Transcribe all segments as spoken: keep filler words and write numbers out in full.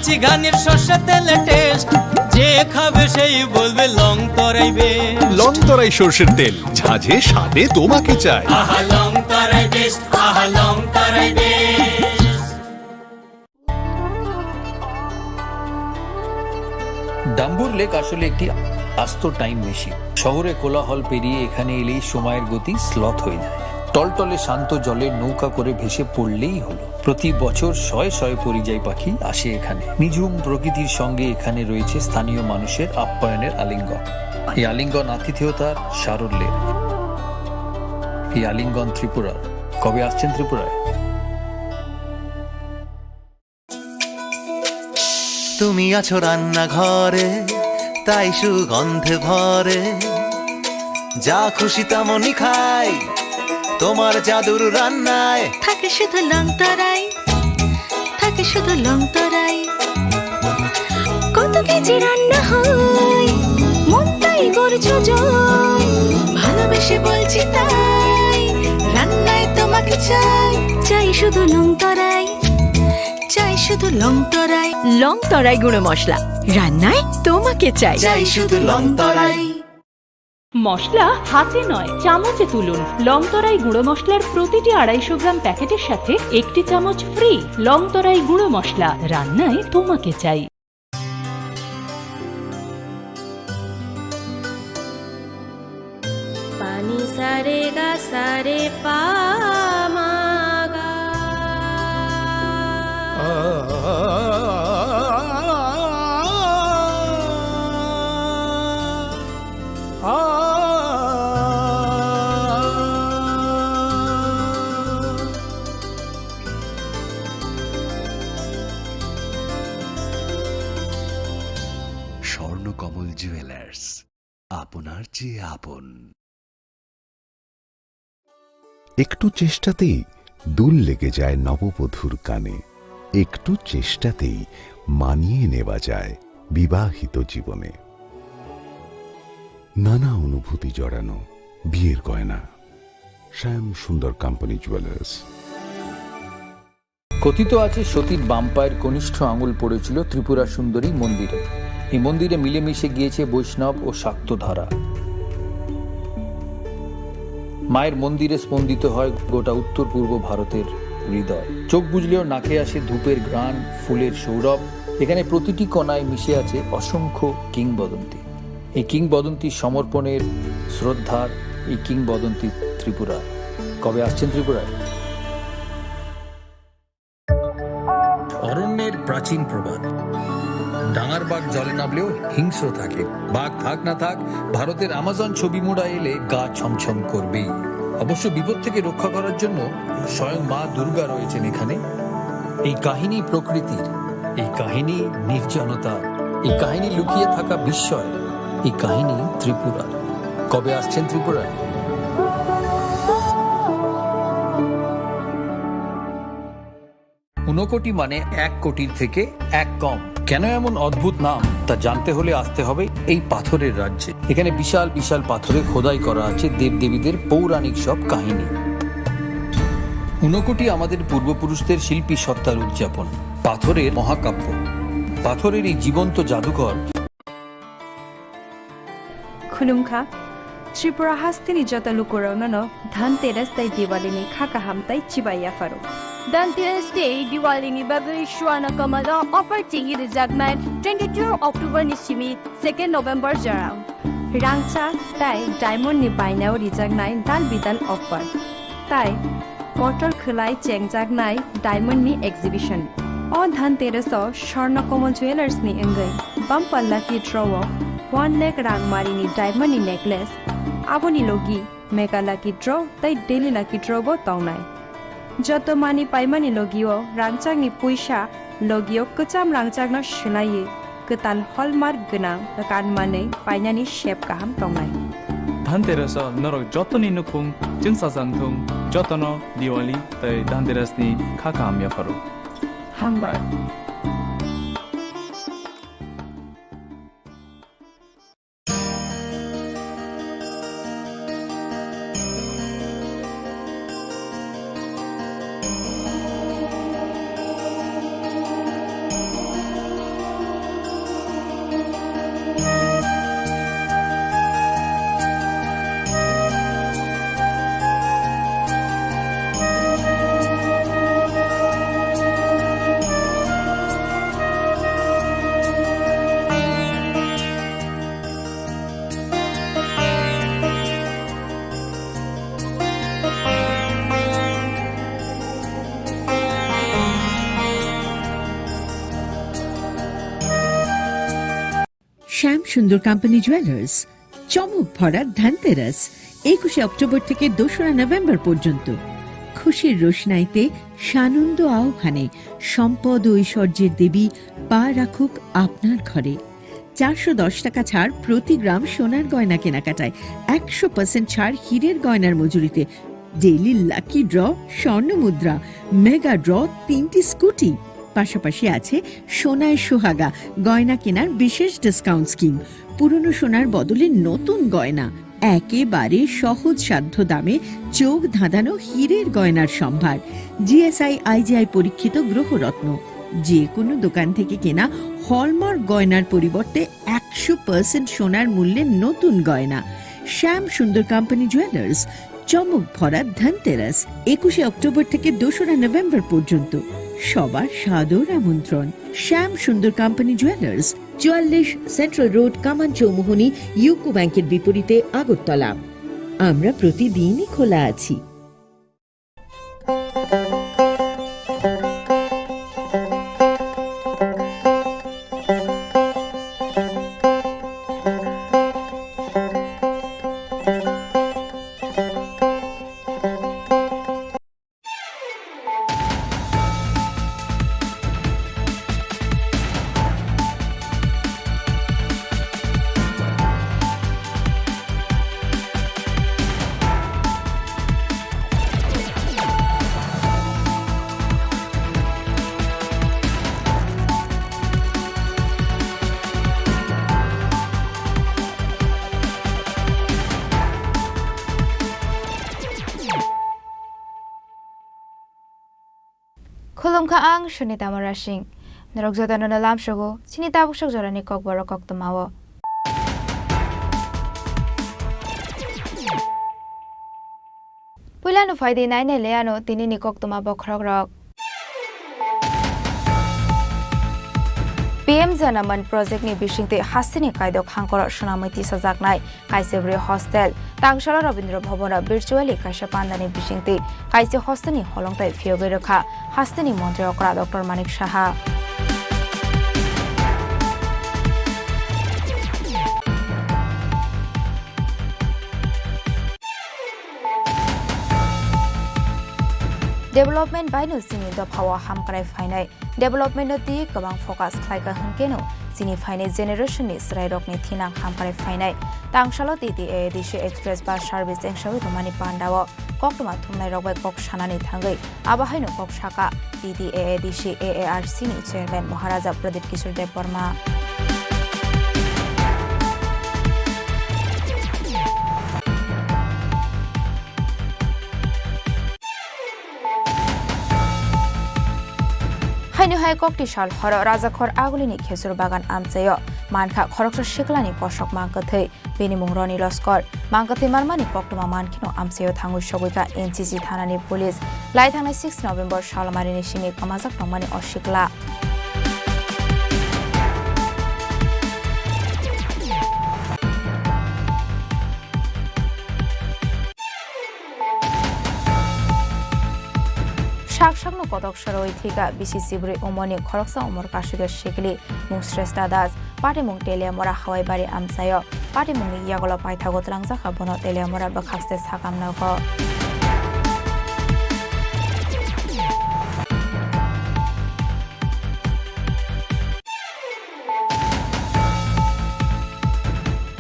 চিঘানির সর্ষে তেলে টেস্ট, যে খাবে সেই বলবে লং তরাই বেস্ট। লং তরাই সর্ষের তেল, ঝাঁঝে স্বাদে তোমাকে চাই। আহা, লং তরাই বেস্ট, আহা, লং তরাই বেস্ট। ডাম্বুর লেক আসলে একটি আস্ত টাইম মেশিন। শহরে কোলাহল পেরিয়ে এখানে এলেই সময়ের গতি স্লথ হয়ে যায়। টলটলে শান্ত জলে নৌকা করে ভেসে পড়লেই হলো। প্রতি বছর শয়ে শয়ে পরিযায়ী পাখি আসে এখানে। নিঝুম প্রকৃতির সঙ্গে এখানে রয়েছে স্থানীয় মানুষের আপ্যায়নের আলিঙ্গন। এই আলিঙ্গন আতিথেয়তার সারল্যের। এই আলিঙ্গন ত্রিপুরার। কবে আসছেন ত্রিপুরায়? তুমি আছো রান্নাঘরে, তাই সুগন্ধে ভরে। যা খুশি তেমনই খাই, তোমার জাদুর রান্নায়। থাকে শুধু লং তরাই, থাকে শুধু লং তরাই। কত কেজি রান্না হয়, মনটাই করছো জয়। ভালোবেসে বলছি তাই, রান্নায় তোমাকে চাই। চাই শুধু লং তরাই, চাই শুধু লং তরাই। লং তরাই গুঁড়ো মশলা, রান্নায় তোমাকে চাই। চাই শুধু লং তরাই। মশলা হাতে নয়, চামচে তুলুন। লং তরাই গুঁড়ো মশলার প্রতিটি আড়াইশো গ্রাম প্যাকেটের সাথে একটি চামচ ফ্রি। লং তরাই গুঁড়ো মশলা, রান্নায় তোমাকে চাই। Pani sare ga sare pa ma ga. Swarnakamal jewellers, আপনার চেয়ে আপন। একটু চেষ্টাতেই দুল লেগে যায় নববধূর কানে, একটু চেষ্টাতেই মানিয়ে নেওয়া যায় বিবাহিত জীবনে। নানা অনুভূতি জড়ানো বিয়ের গয়না। শ্যাম সুন্দর কোম্পানি জুয়েলার্স। কথিত আছে, সতীর বাম পায়ের কনিষ্ঠ আঙুল পড়েছিল ত্রিপুরা সুন্দরী মন্দিরে। এই মন্দিরে মিলেমিশে গিয়েছে বৈষ্ণব ও শাক্ত ধারা। মায়ের মন্দিরে স্পন্দিত হয় গোটা উত্তর পূর্ব ভারতের হৃদয়। চোখ বুজলেও নাকে আসে ধূপের ঘ্রাণ, ফুলের সৌরভ। এখানে প্রতিটি কণায় মিশে আছে অসংখ্য কিংবদন্তি। এই কিংবদন্তি সমর্পণের, শ্রদ্ধার, এই কিংবদন্তি ত্রিপুরার। কবে আসছেন ত্রিপুরায়? অরণ্যের প্রাচীন প্রবাদ, ডাঙার বাঘ জলে নামলেও হিংস্র থাকে। বাঘ থাক না থাক, ভারতের আমাজন ছবি মুড়া এলে গা ছমছম করবেই। অবশ্য বিপদ থেকে রক্ষা করার জন্য স্বয়ং মা দুর্গা রয়েছেন এখানে। এই কাহিনী প্রকৃতির, এই কাহিনী নির্জনতার, এই কাহিনী লুকিয়ে থাকা বিস্ময়, এই কাহিনী ত্রিপুরার। কবে আসছেন ত্রিপুরায়? ঊনকোটি মানে এক কোটির থেকে এক কম। কেন এমন অদ্ভুত নাম, তা জানতে হলে আসতে হবে এই পাথরের রাজ্যে। এখানে বিশাল বিশাল পাথরে খোদাই করা আছে দেবদেবীদের পৌরাণিক সব কাহিনী। ঊনকোটি আমাদের পূর্বপুরুষদের শিল্পী সত্তার উদযাপন, পাথরের মহাকাব্য। পাথরের এই জীবন্ত জাদুঘর। Khulumkha, Tripura hasteni joto lukurokno no Dhanteras tei Diwali ni kha kaham tei chibai yapharo. Dhanteras tei Diwali ni bagwi Swarna Kamal o offer chengwi rijaknai twenty-two October ni simi second November jora. Rangchak tei diamond ni bainao rijaknai dal bidal offer. Tai kotor khwlai chengjaknai diamond ni exhibition. O Dhanteras o Swarna Kamal Jewellers ni wngwi bumper lucky draw o one lakh rang mari ni diamond ni necklace, aboni logi mega lucky draw tei daily lucky draw bo tongnai. Joto mani paimani logi o rangchak ni puisa, logi o kwcham rangchak no swlaiwi kwtal hallmark gwnang kanmanwi painani sep kaham tongnai. Dhanteras o norok jotoni nukhung chwngsajak thung, jotono Diwali tei Dhanteras ni kha kaham yapharo. Hambai. সুন্দর company jewellers, চমক ভরা ধনতেরাস, একুশে অক্টোবর থেকে দোসরা নভেম্বর পর্যন্ত। খুশির রোশনাইতে সানন্দ আহ্বানে সম্পদ ও ঐশ্বর্যের দেবী পা রাখুক আপনার ঘরে। চারশো দশ টাকা ছাড় প্রতি গ্রাম সোনার গয়না কেনাকাটায়, একশো পার্সেন্ট ছাড় হীরের গয়নার মজুরিতে, ডেইলি লাকি ড্র, স্বর্ণ মুদ্রা, মেগা ড্র, তিনটি স্কুটি। পাশাপাশি আছে সোনায় সোহাগা গয়না কেনার বিশেষ ডিসকাউন্ট স্কিম। পুরনো সোনার বদলে নতুন গয়না, একেবারে সহজসাধ্য দামে চোখ ধাঁধানো হীরের গয়নার সম্ভার। জিএসআই আইজিআই পরীক্ষিত গ্রহরত্ন। যে কোনো দোকান থেকে কেনা হলমার্ক গয়নার পরিবর্তে একশো পার্সেন্ট সোনার মূল্যে নতুন গয়না। শ্যাম সুন্দর কোম্পানি জুয়েলার্স, চমক ভরা ধনতেরাস, একুশে অক্টোবর থেকে দোসরা নভেম্বর পর্যন্ত। সবার সাদর আমন্ত্রণ। শ্যাম সুন্দর কোম্পানি জুয়েলার্স, চুয়াল্লিশ সেন্ট্রাল রোড, কামান চৌমুহনী, ইউকো ব্যাংকের বিপরীতে, আগরতলা। আমরা প্রতিদিনই খোলা আছি। Khulumkha ang Sunita Murasing. Norok jotono no lamsogo chini tabuk sok jorani kokborok koktwmao. Puilano phaidi nainai le ano tinini koktwma bokhorokrok. P M Janaman project ni bisingtwi hasteni kaidok hangkoro swnamwi tisajaknai kaisa bwrwi hostel. Tangsalo Rabindra Bhavan o virtually kaisa pandani bisingtwi kaisa hostel ni holongtai phiyogwi rwkha hasteni montri okra Doctor Manik Saha. Development bai no chini dophao hamkrai phainai. Development no twi kwbang focus khlaikha hwnkhe no chini phainai generation ni chwrairokni thinang hamkrai phainai. Tangsalo T T A A D C Express bus service chengsawi tongmani pandao koktwma thumnairok bai kok sanani thangwi abo haino kok sakha T T A A D C A A R C ni chairman Maharaja Pradyut Kishore Debbarma. Haino hai kokti sal horo Rajakhor Agulini khesur bagan amchaio mankha khoroksa siklani kosok mangkwthwi, bini mung Roni Loskor. Mangkwthwi manmani koktwma mankheno amchaio thangwi sogwikha N C C thanani police. Lai thangnai six November salmarini simi kwmajak tongmani o sikla. Sak sakno kotok sorowi thwikha bisi chibrwi umorni khoroksa umor kasugya sikli mung Shrestha Das, patimung Teliamura Hawaibari amchaio. Patimungni yagulo paithago twlangjakha bono Teliamura bwkhakste sakam nogo.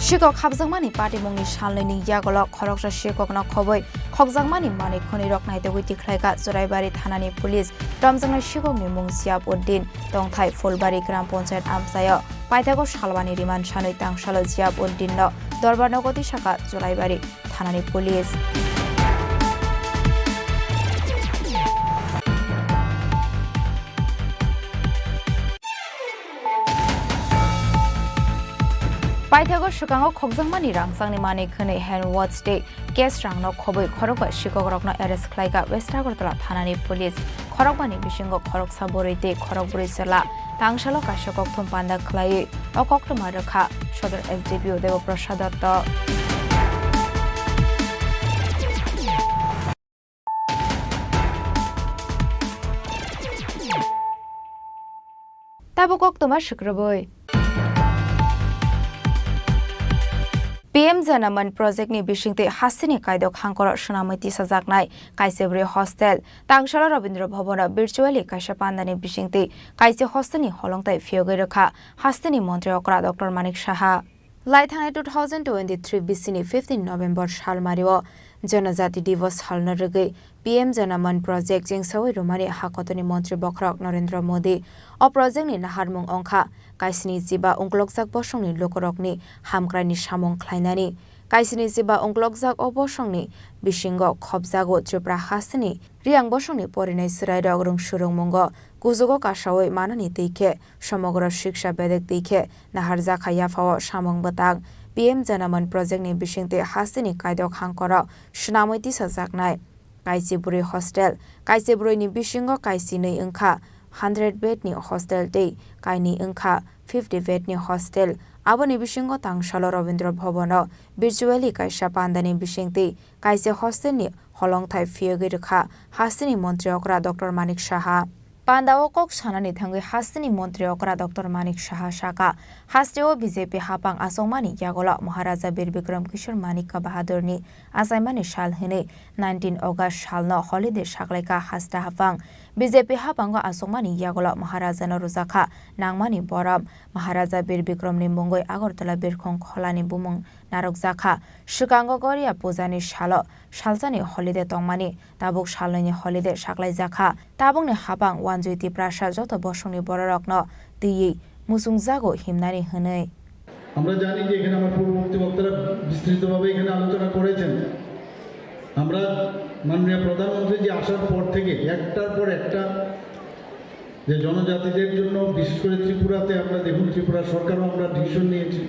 Sikok hapjakmani patimungni salnwini yagulo khoroksa sikokno khobwi khokjakmani manwi khwnwirok naitugwi tikhlaikha Churaibari thanani police. Romjaknai sikokni mung Ziab Uddin, tongthai Phulbari Gram Panchayat amchaio. Paithago salwani remand sanwi tangsalo Ziab Uddinno dorbar nogo tisakha Churaibari thanani police. Paithago swkango khokjakmani rangchakni manwi khwnwi hand watch tei cash rangno khobwi khorokba sikokrokno arrest khlaikha West Agartala thanani police. Khorokbani bisingo khoroksa bwrwi tei khorokbrwi chwla. Tangsalo kaisa kokthum panda khlaiwi o koktwma rwkha Sodor S D P O Debaprasad Dotto. Tabuk koktwma swkrwbwi. P M Janaman project ni bisingtwi hasteni kaidok hangkoro swnamwi tisajaknai kaisa bwrwi hostel, Tangsalo Rabindra Bhavan o virtually kaisa pandani bisingtwi kaisa hostel ni holongtai phiyogwi rwkha hasteni montri okra Doctor Manik Saha. Lai thangnai two thousand twenty-three bisini fifteen November salmario Janajati Divas salno rwgwi P M Janaman project chengsawi rwmani ha kotorni montri bokhorok Narendra Modi. O project ni naharmung wngkha kaisini chiba ungklokjak bosongni lukurokni hamkraini samung khlainani. Kaisini chiba ungklokjak o bosongni bisingo khopjago Tripura hasteni Riyang bosongni porinai chwrairok rwngsu rwngmungo kujugo kasawi manani twi khe somogro siksa bedek twi khe naharjakha yaphao samung bwtang P M Janaman project ni bisingtwi hasteni kaidok hangkoro swnamwi tisajaknai kaisi bwrwi hostel, kaisi bwrwini bisingo kaisi nwi wngkha hundred bed ni hostel tei kainwi wngkha fifty bed ni hostel. Aboni bisingo Tangsalo Rabindra Bhavan o virtually kaisa pandani bisingtwi kaisa hostel ni holongthai phiyogwi rwkha hasteni montri okra Doctor Manik Saha. Pandao kok sanani thangwi hasteni montri okra Doctor Manik Saha saka, hasteo B J P hapang achukmani yagulo Maharaja Bir Bikram Kishore Manikya Bahadurni achaimani sal hwnwi nineteen August salno holiday saklaikha haste hapang. B J P hapango achukmani yagulo Maharajano rwjakha nangmani borom. Maharaja Bir Bikramni mungwi Agartala birkhong kholani bumung narwkjakha. Swkango Goria pujani salo salsani holiday tongmani, tabuk salnwini holiday saklaijakha. Tabukni hapang Wanjwi Tiprasa joto bosongni bororokno twiwi muchungjago himnani hwnwi. আমরা জানি যে এখানে আমার পূর্ববর্তী বক্তারা বিস্তৃতভাবে এখানে আলোচনা করেছেন। আমরা মাননীয় প্রধানমন্ত্রী যে আসার পর থেকে একটার পর একটা যে জনজাতিদের জন্য, বিশেষ করে ত্রিপুরাতে, আমরা দেখুন, ত্রিপুরা সরকারও আমরা ডিসিশন নিয়েছি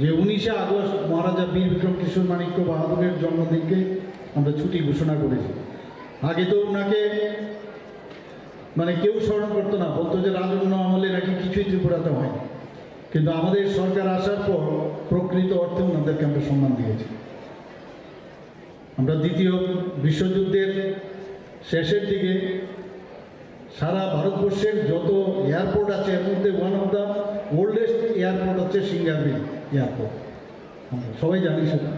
যে উনিশে আগস্ট মহারাজা বীর বিক্রম কিশোর মাণিক্য বাহাদুরের জন্মদিনকে আমরা ছুটি ঘোষণা করেছি। আগে তো ওনাকে মানে কেউ স্মরণ করতো না, বলতো যে রাজন্য আমলে নাকি কিছুই ত্রিপুরাতে হয়নি, কিন্তু আমাদের সরকার আসার পর প্রকৃত অর্থে ওনাদেরকে আমরা সম্মান দিয়েছি। আমরা দ্বিতীয় বিশ্বযুদ্ধের শেষের দিকে সারা ভারতবর্ষের যত এয়ারপোর্ট আছে, এর মধ্যে one of the oldest airport হচ্ছে সিঙ্গারবিল এয়ারপোর্ট। আমরা সবাই জানি সেটা,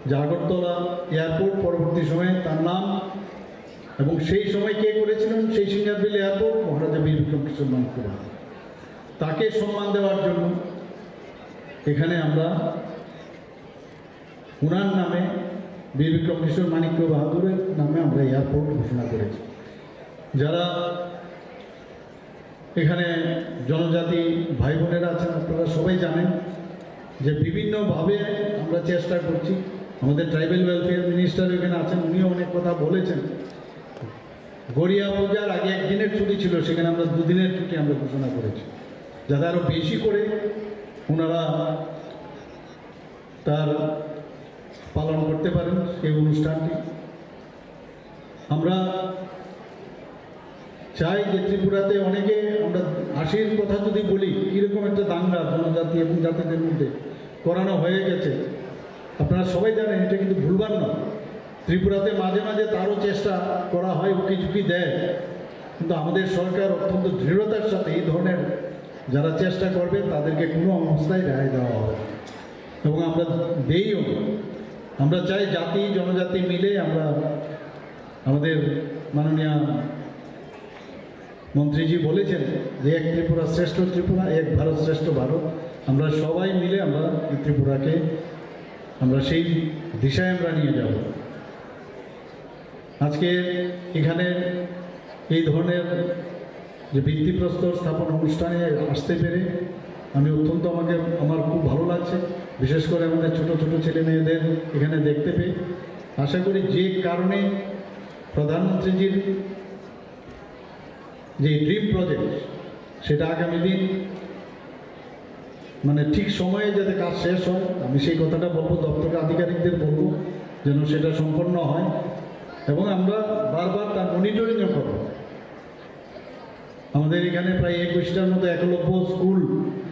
যে আগরতলা এয়ারপোর্ট পরবর্তী সময়ে তার নাম, এবং সেই সময় কে করেছিলেন সেই সিঙ্গারবিল এয়ারপোর্ট? মহারাজা বীর বিক্রম কিশোর মাণিক্য বাহাদুর। তাকে সম্মান দেওয়ার জন্য এখানে আমরা ওনার নামে, বীর বিক্রম কিশোর মাণিক্য বাহাদুরের নামে আমরা এয়ারপোর্ট ঘোষণা করেছি। যারা এখানে জনজাতি ভাই বোনেরা আছেন, আপনারা সবাই জানেন যে বিভিন্নভাবে আমরা চেষ্টা করছি। আমাদের ট্রাইবাল ওয়েলফেয়ার মিনিস্টার এখানে আছেন, উনিও অনেক কথা বলেছেন। গড়িয়া পূজার আগে একদিনের ছুটি ছিল, সেখানে আমরা দুদিনের ছুটি আমরা ঘোষণা করেছি, যাতে আরও বেশি করে ওনারা তার পালন করতে পারেন সেই অনুষ্ঠানটি। আমরা চাই যে ত্রিপুরাতে অনেকে, আমরা আশির কথা যদি বলি, কীরকম একটা দাঙ্গা জনজাতি এবং জাতিদের মধ্যে করানো হয়ে গেছে, আপনারা সবাই জানেন, এটা কিন্তু ভুলবার নয়। ত্রিপুরাতে মাঝে মাঝে তারও চেষ্টা করা হয়, উকি ঝুঁকি দেয়, কিন্তু আমাদের সরকার অত্যন্ত দৃঢ়তার সাথে এই ধরনের যারা চেষ্টা করবে তাদেরকে কোনো অবস্থায় রেহাই দেওয়া হবে না। এবং আমরা দেইও না। আমরা চাই জাতি জনজাতি মিলে আমরা, আমাদের মাননীয় মন্ত্রীজি বলেছেন যে এক ত্রিপুরা শ্রেষ্ঠ ত্রিপুরা, এক ভারত শ্রেষ্ঠ ভারত, আমরা সবাই মিলে আমরা এই ত্রিপুরাকে আমরা সেই দিশায় আমরা নিয়ে যাব। আজকে এখানে এই ধরনের যে ভিত্তিপ্রস্তর স্থাপন অনুষ্ঠানে আসতে পেরে আমি অত্যন্ত, আমাকে, আমার খুব ভালো লাগছে, বিশেষ করে আমাদের ছোট ছোট ছেলে মেয়েদের এখানে দেখতে পেয়ে। আশা করি যে কারণে প্রধানমন্ত্রীজির যে ড্রিম প্রজেক্ট, সেটা আগামী দিন মানে ঠিক সময়ে যাতে কাজ শেষ হয়, আমি সেই কথাটা বলবো, দপ্তরের আধিকারিকদের বলবো যেন সেটা সম্পন্ন হয়। এবং আমরা বারবার তার মনিটরিংও করব। আমাদের এখানে প্রায় একুশটার মতো একলব্য স্কুল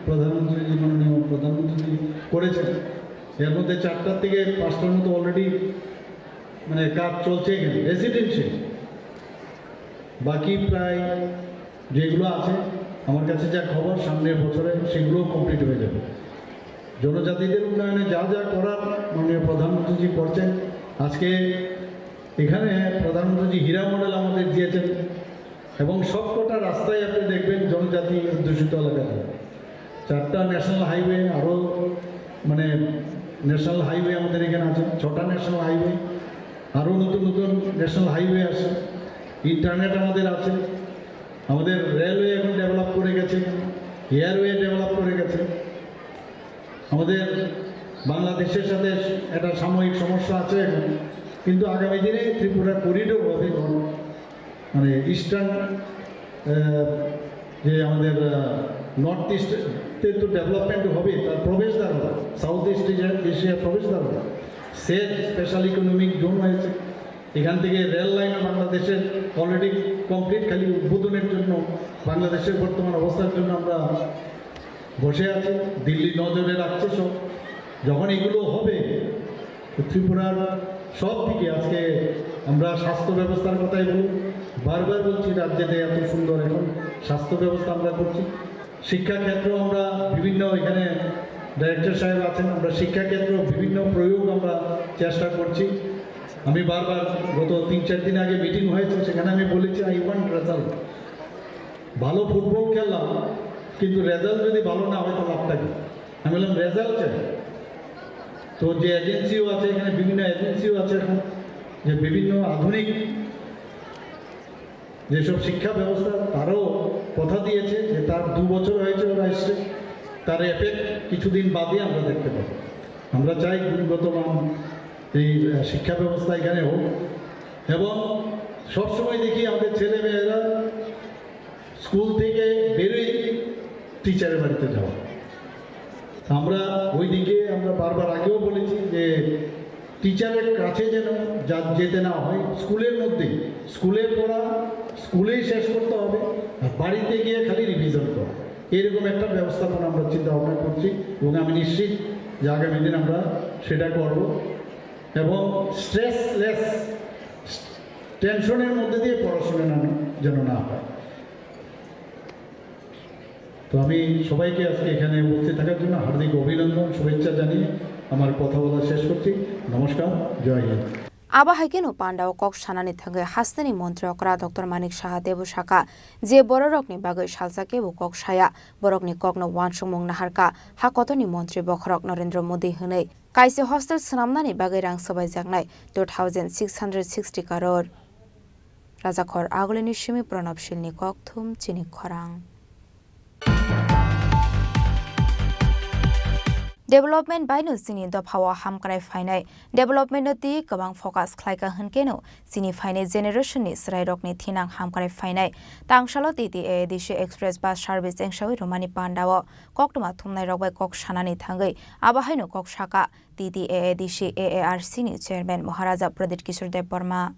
প্রধানমন্ত্রী, মাননীয় প্রধানমন্ত্রী করেছেন। এর মধ্যে চারটার থেকে পাঁচটার মতো অলরেডি মানে কাজ চলছে এখানে রেসিডেন্সিয়াল। বাকি প্রায় যেগুলো আছে, আমার কাছে যা খবর, সামনের বছরে সেগুলোও কমপ্লিট হয়ে যাবে। জনজাতিদের উন্নয়নে যা যা করার মাননীয় প্রধানমন্ত্রীজি করছেন, আজকে এখানে প্রধানমন্ত্রীজি হীরা মডেল আমাদের দিয়েছেন এবং সবকটা রাস্তায় আপনি দেখবেন জনজাতি অধ্যুষিত এলাকা দিয়ে। চারটা ন্যাশনাল হাইওয়ে, আরও মানে ন্যাশনাল হাইওয়ে আমাদের এখানে আছে, ছটা ন্যাশনাল হাইওয়ে, আরও নতুন নতুন ন্যাশনাল হাইওয়ে আছে, ইন্টারনেট আমাদের আছে, আমাদের রেলওয়ে এখন ডেভেলপ করে গেছে, এয়ারওয়ে ডেভেলপ করে গেছে। আমাদের বাংলাদেশের সাথে একটা সাময়িক সমস্যা আছে এখন, কিন্তু আগামী দিনে ত্রিপুরা করিডোর হবে, নর্থ, মানে ইস্টার্ন, আহ, যে আমাদের, আহ, নর্থ ইস্টে তো ডেভেলপমেন্ট হবে, তার প্রবেশদ্বার হবে, সাউথ ইস্ট এশিয়া, এশিয়ার প্রবেশদ্বার হবে। সেজ স্পেশাল ইকোনমিক জোন হয়েছে, এখান থেকে রেল লাইনও বাংলাদেশের অলরেডি কমপ্লিট, খালি উদ্বোধনের জন্য, বাংলাদেশের বর্তমান অবস্থার জন্য আমরা বসে আছি, দিল্লি নজরে রাখছে সব। যখন এগুলো হবে, তো ত্রিপুরার সব দিকে, আজকে আমরা স্বাস্থ্য ব্যবস্থার কথাই বলি, বারবার বলছি, রাজ্যেতে এত সুন্দর এখন স্বাস্থ্য ব্যবস্থা আমরা করছি। শিক্ষাক্ষেত্র আমরা বিভিন্ন, এখানে ডাইরেক্টর সাহেব আছেন, আমরা শিক্ষাক্ষেত্র বিভিন্ন প্রয়োগ আমরা চেষ্টা করছি। আমি বারবার, গত তিন চার দিন আগে মিটিং হয়েছে, সেখানে আমি বলেছি, "I want result।" ভালো ফুটবল খেললাম, কিন্তু রেজাল্ট যদি ভালো না হয়, তো লাভটা কি? আমি বললাম, "রেজাল্ট চাই।" তো যে এজেন্সিও আছে, এখানে বিভিন্ন এজেন্সিও আছে এখন, যে বিভিন্ন আধুনিক যেসব শিক্ষা ব্যবস্থা, তারও কথা দিয়েছে যে তার দু বছর হয়েছে ওরা এসছে, তার এফেক্ট কিছুদিন বাদে আমরা দেখতে পাবো। আমরা চাই গুণগত মান এই, আহ, শিক্ষা ব্যবস্থা এখানে হোক। এবং সবসময় দেখি আমাদের ছেলে মেয়েরা স্কুল থেকে বেরোয় টিচারের বাড়িতে যাওয়া। আমরা ওইদিকে, আমরা বারবার আগেও বলেছি যে টিচারের কাছে যেন যা-, যেতে না হয়, স্কুলের মধ্যেই, স্কুলে পড়া স্কুলেই শেষ করতে হবে, আর বাড়িতে গিয়ে খালি রিভিশন করা, এরকম একটা ব্যবস্থাপনা আমরা চিন্তা ভাবনা করছি এবং আমি নিশ্চিত যে আগামী দিন আমরা সেটা করব। এবং স্ট্রেসলেস, টেনশনের মধ্যে দিয়ে পড়াশোনা না, যেন না হয়। তো আমি সবাইকে আজকে এখানে উপস্থিত থাকার জন্য হার্দিক অভিনন্দন, শুভেচ্ছা জানিয়ে আমার কথা বলা শেষ করছি। নমস্কার, জয় Hind. Abo hai kheno pandao kok sanani thangwi hasteni montri okra Doctor Manik Saha teibo sakha je bororokni bagwi salsa kebo kok saya, borokni kokno uansukmung naharkha ha kotorni montri bokhorok Narendra Modi hwnwi. Kaisa hostel swnamnani bagwi rang swbaijaknai two thousand six hundred sixty crore. Rajakhor Agulini simi Pranab Silni kokthum chini khorang. Development baino chini dophao hamkrai phainai. Development no twi kwbang focus khlaikha hwnkhe no chini phainai generation ni chwrairokni thinang hamkrai phainai. Tangsalo T T A A D C Express bus service chengsawi rwmani pandao koktwma thumnairok bai kok sanani thangwi abo haino kok sakha T T A A D C A A R C ni chairman Maharaja Pradyut Kishore Debbarma.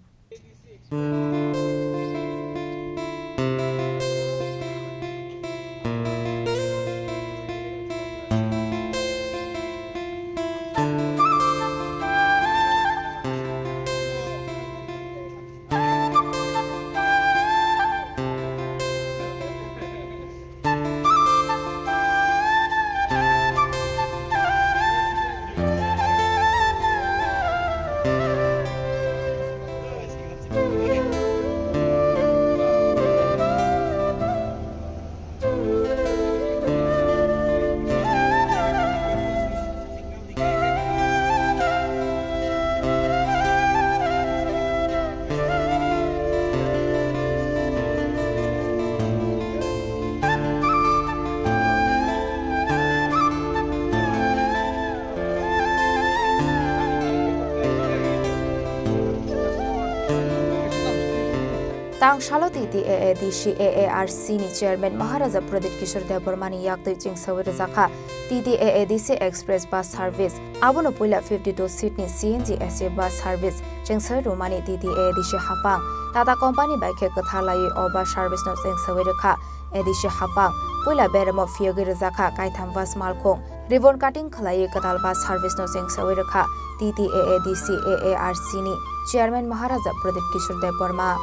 Tangsalo T T A A D C A A R C ni chairman Maharaja Pradyut Kishore Debbarma ni yaktwi chengsawi rwjakha T T A A D C Express bus service. Abono puila fifty two seat ni C N G A C bus service chengsawi rwmani T T A A D C haphang. Tata company bai khe kwthar laiwi o bus service no chengsawi rwkha. A D C haphang puila beremo phiyogwi rwjakha kaitham bus malkhung. Ribbon cutting khlaiwi kwtal bus service no chengsawi rwkha T T A A D C A A R C ni chairman Maharaja Pradyut Kishore Debbarma.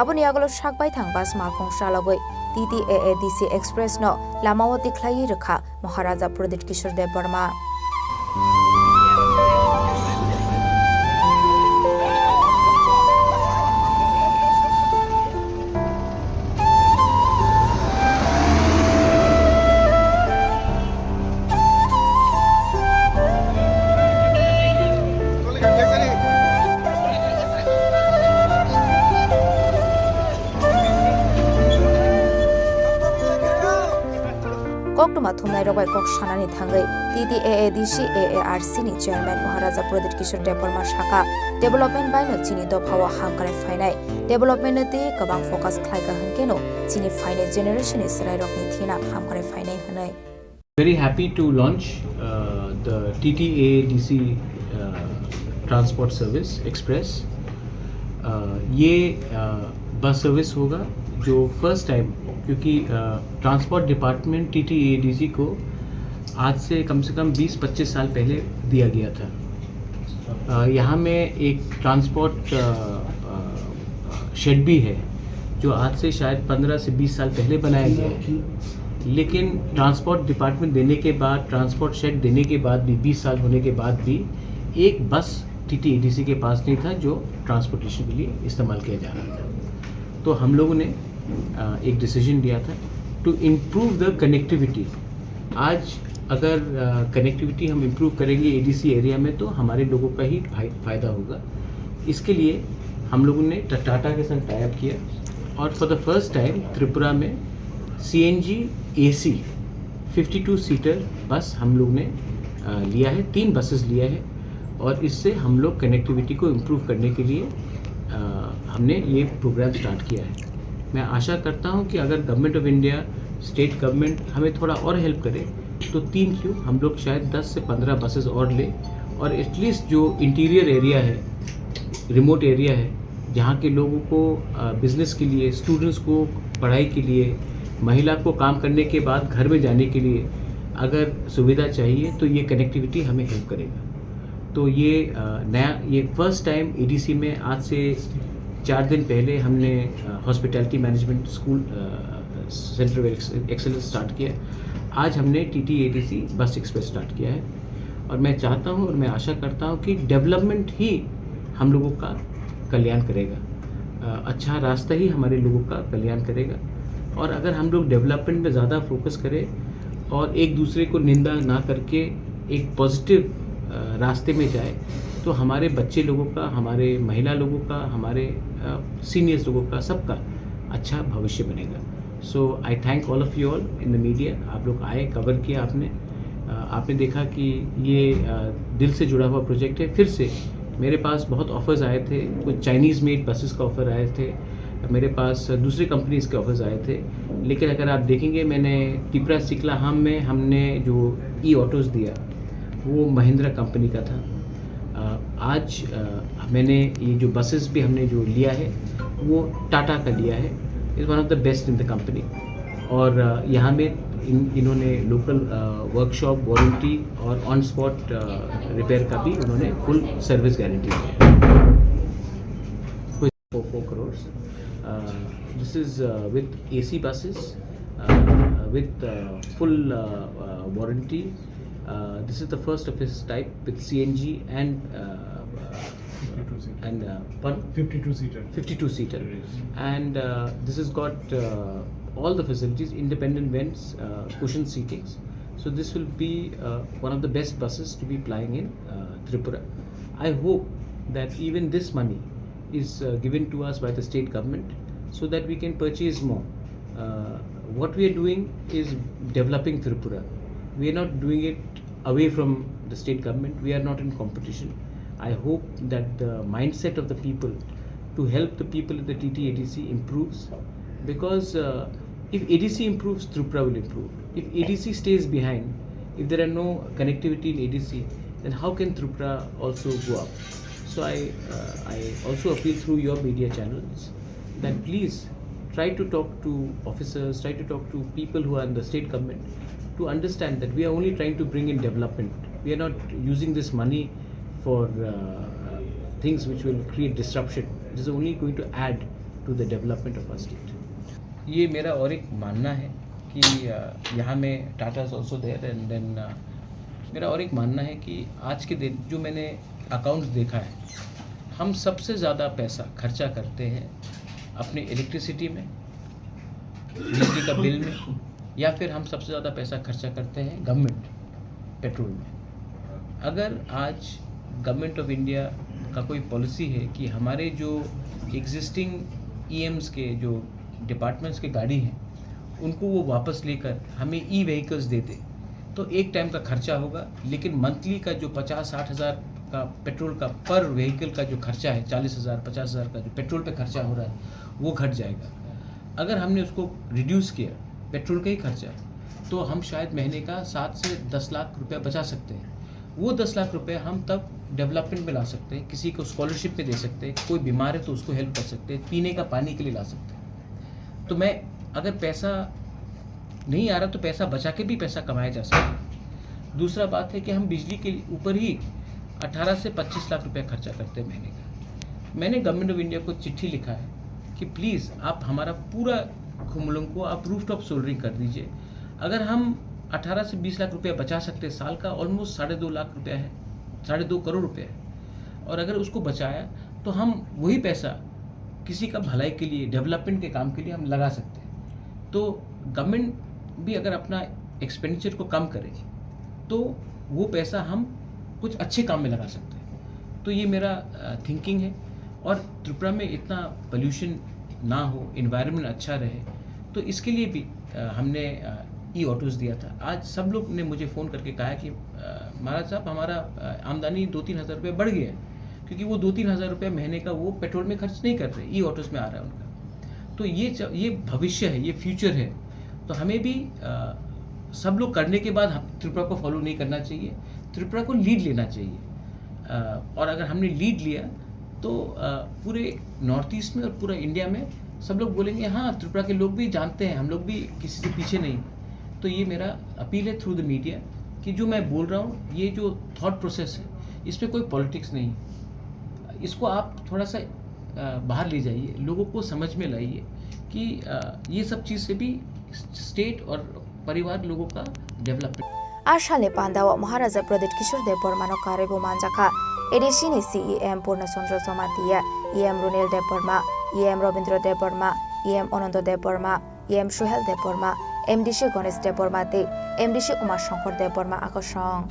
Aboni yagulo sak baithang bus malkhung chalogwi T T A A D C Express no lamao tikhlaiwi rwkha Maharaja Pradyut Kishore Debbarma. Koktwma thumnairok bai kok sanani thangwi T T A A D C A A R C ni chairman Maharaja Pradyut Kishore Debbarma sakha, development bai no chini dophao hamkrai phainai, development no tei kwbang focus khlaikha hwnkhe no chini phainai generation ni chwrairokni thina hamkrai phainai hwnwi. Very happy to launch uh, the T T A D C uh, transport service express. Uh, ये uh, bus service होगा जो first time, क्योंकि transport department TTADC को आज से कम से कम बीस पच्चीस साल पहले दिया गया था। अ, यहाँ में एक ट्रांसपोर्ट अ, अ, शेड भी है, जो आज से शायद पन्द्रह से बीस साल पहले बनाया गया है। लेकिन ट्रांसपोर्ट डिपार्टमेंट देने के बाद, ट्रांसपोर्ट शेड देने के बाद भी, बीस साल होने के बाद भी एक बस टीटीएडीसी के पास नहीं था जो ट्रांसपोर्टेशन के लिए इस्तेमाल किया जा रहा था। तो हम लोगों ने अ, एक डिसीजन लिया था to improve the connectivity। आज अगर कनेक्टिविटी हम इम्प्रूव करेंगे एडीसी एरिया में, तो हमारे लोगों का ही फाय- फ़ायदा होगा। इसके लिए हम लोगों ने टा- टाटा के साथ टाई अप किया और for the first time Tripura में CNG AC fifty two seater bus हम लोग ने अ, लिया है, तीन बसेस लिया है और इससे हम लोग कनेक्टिविटी को इम्प्रूव करने के लिए अ, हमने ये प्रोग्राम स्टार्ट किया है। मैं आशा करता हूँ कि अगर government of India, state government हमें थोड़ा और हेल्प करे, तो तीन क्यों, हम लोग शायद दस से पन्द्रह बसेस और लें और एटलीस्ट जो इंटीरियर एरिया है, रिमोट एरिया है, जहाँ के लोगों को बिजनेस के लिए, स्टूडेंट्स को पढ़ाई के लिए, महिला को काम करने के बाद घर में जाने के लिए अगर सुविधा चाहिए, तो ये कनेक्टिविटी हमें हेल्प करेगा। तो ये अ, नया, ये फर्स्ट टाइम एडीसी में आज से चार दिन पहले हमने hospitality management school centre of excellence start किया। आज हमने टीटीएडीसी बस एक्सप्रेस स्टार्ट किया है और मैं चाहता हूँ और मैं आशा करता हूँ कि डेवलपमेंट ही हम लोगों का कल्याण करेगा। अ, अच्छा रास्ता ही हमारे लोगों का कल्याण करेगा। और अगर हम लोग डेवलपमेंट पे ज़्यादा फोकस करें और एक दूसरे को निंदा ना करके एक पॉजिटिव रास्ते में जाए, तो हमारे बच्चे लोगों का, हमारे महिला लोगों का, हमारे सीनियर्स लोगों का, सबका अच्छा भविष्य बनेगा। So I thank all of you all in the media। आप लोग आए, कवर किया आपने। अ, आपने देखा कि ये अ, दिल से जुड़ा हुआ प्रोजेक्ट है। फिर से मेरे पास बहुत ऑफर्स आए थे, कुछ चाइनीज़ मेड बसेस का ऑफर आए थे, मेरे पास दूसरे कंपनीज के ऑफर्स आए थे। लेकिन अगर आप देखेंगे, मैंने तिपरा सिकलाहाम में हमने जो ई ऑटोज़ दिया, वो महिंद्रा कंपनी का था। अ, आज अ, मैंने ये जो बसेस भी हमने जो लिया है, वो टाटा का लिया है। Is one of the best in the company। और अ, यहाँ में इन इन्होंने लोकल वर्कशॉप वारंटी और ऑन स्पॉट रिपेयर का भी उन्होंने फुल सर्विस गारंटी दिया है। For four crores। Uh, this is uh, with A C buses, uh, with uh, full uh, uh, warranty। Uh, this is the first of its type with C N G and uh, uh, and uh, pardon? fifty-two seater. fifty-two seater. And uh, this has got uh, all the facilities, independent vents, uh, cushion seatings. So this will be uh, one of the best buses to be plying in uh, Tripura. I hope that even this money is uh, given to us by the state government so that we can purchase more. Uh, what we are doing is developing Tripura. We are not doing it away from the state government. We are not in competition. I hope that the mindset of the people to help the people in the T T A D C improves, because uh, if A D C improves, Tripura will improve. If A D C stays behind, if there are no connectivity in A D C, then how can Tripura also go up? So I, uh, I also appeal through your media channels that please try to talk to officers, try to talk to people who are in the state government to understand that we are only trying to bring in development. We are not using this money for uh, things which will create disruption. It is only going to add to the development of our state. ये मेरा और एक मानना है कि, अ, यहाँ में Tata is also there and then, अ, मेरा और एक मानना है कि आज के दिन जो मैंने अकाउंट्स देखा है, हम सबसे ज़्यादा पैसा खर्चा करते हैं अपने इलेक्ट्रिसिटी में, बिजली का बिल में, या फिर हम सबसे ज़्यादा पैसा खर्चा करते हैं गवर्नमेंट पेट्रोल में। अगर आज गवर्नमेंट ऑफ इंडिया का कोई पॉलिसी है कि हमारे जो एग्जिस्टिंग ईएम्स के, जो डिपार्टमेंट्स के गाड़ी हैं, उनको वो वापस लेकर हमें ई व्हीकल्स दे दे, तो एक टाइम का खर्चा होगा, लेकिन मंथली का जो पचास साठ हज़ार का पेट्रोल का, पर व्हीकल का जो खर्चा है, चालीस हज़ार, पचास हज़ार का जो पेट्रोल पे खर्चा हो रहा है, वो घट जाएगा। अगर हमने उसको रिड्यूस किया, पेट्रोल का ही खर्चा, तो हम शायद महीने का सात से दस लाख रुपया बचा सकते हैं। वो दस लाख रुपया हम तब डेवलपमेंट में ला सकते हैं, किसी को स्कॉलरशिप में दे सकते हैं, कोई बीमार है तो उसको हेल्प कर सकते हैं, पीने का पानी के लिए ला सकते हैं। तो मैं, अगर पैसा नहीं आ रहा तो पैसा बचा के भी पैसा कमाया जा सकता है। दूसरा बात है कि हम बिजली के ऊपर ही अठारह से पच्चीस लाख रुपया खर्चा करते हैं महीने का। मैंने गवर्नमेंट ऑफ इंडिया को चिट्ठी लिखा है कि प्लीज़ आप हमारा पूरा खुमलुंग को आप रूफटॉप सोलरिंग कर दीजिए। अगर हम अठारह से बीस लाख रुपया बचा सकते हैं साल का, ऑलमोस्ट साढ़े दो लाख रुपया है, साढ़े दो करोड़ रुपया है। और अगर उसको बचाया तो हम वही पैसा किसी का भलाई के लिए, डेवलपमेंट के काम के लिए हम लगा सकते हैं। तो गवर्नमेंट भी अगर अपना एक्सपेंडिचर को कम करे तो वो पैसा हम कुछ अच्छे काम में लगा सकते हैं। तो ये मेरा, अ, थिंकिंग है। और त्रिपुरा में इतना पोल्यूशन ना हो, एनवायरनमेंट अच्छा रहे, तो इसके लिए भी, अ, हमने, अ, ई ऑटोज़ दिया था। आज सब लोग ने मुझे फ़ोन करके कहा कि, "अ, महाराज साहब, हमारा, अ, आमदनी दो तीन हज़ार रुपये बढ़ गया है।" क्योंकि वो दो तीन हज़ार रुपये महीने का वो पेट्रोल में खर्च नहीं कर रहे, ई ऑटोज़ में आ रहा है उनका। तो ये च-, ये भविष्य है, ये फ्यूचर है। तो हमें भी, अ, सब लोग करने के बाद हम त्रिपुरा को फॉलो नहीं करना चाहिए, त्रिपुरा को लीड लेना चाहिए। अ, और अगर हमने लीड लिया तो, अ, पूरे नॉर्थ ईस्ट में और पूरा इंडिया में सब लोग बोलेंगे, "हाँ, त्रिपुरा के लोग भी जानते हैं, हम लोग भी किसी से पीछे नहीं।" तो ये मेरा अपील है थ्रू द मीडिया कि जो मैं बोल रहा हूँ, ये जो थॉट प्रोसेस है, इसमें कोई पॉलिटिक्स नहीं। इसको आप थोड़ा सा, अ, बाहर ले जाइए, लोगों को समझ में लाइए कि, अ, ये सब चीज़ से भी स्टेट और परिवार लोगों का development. A salni pandao Maharaja Pradyut Kishore Debbarmano karwi bo manjakha A D C ni C E M Purna Chandra Jamatia, E M Runil Debbarma, E M Rabindra Debbarma, E M Ananda Debbarma, E M Suhel Debbarma, M D C Ganesh Debbarma tei M D C Uma Shankar Debbarma akosong.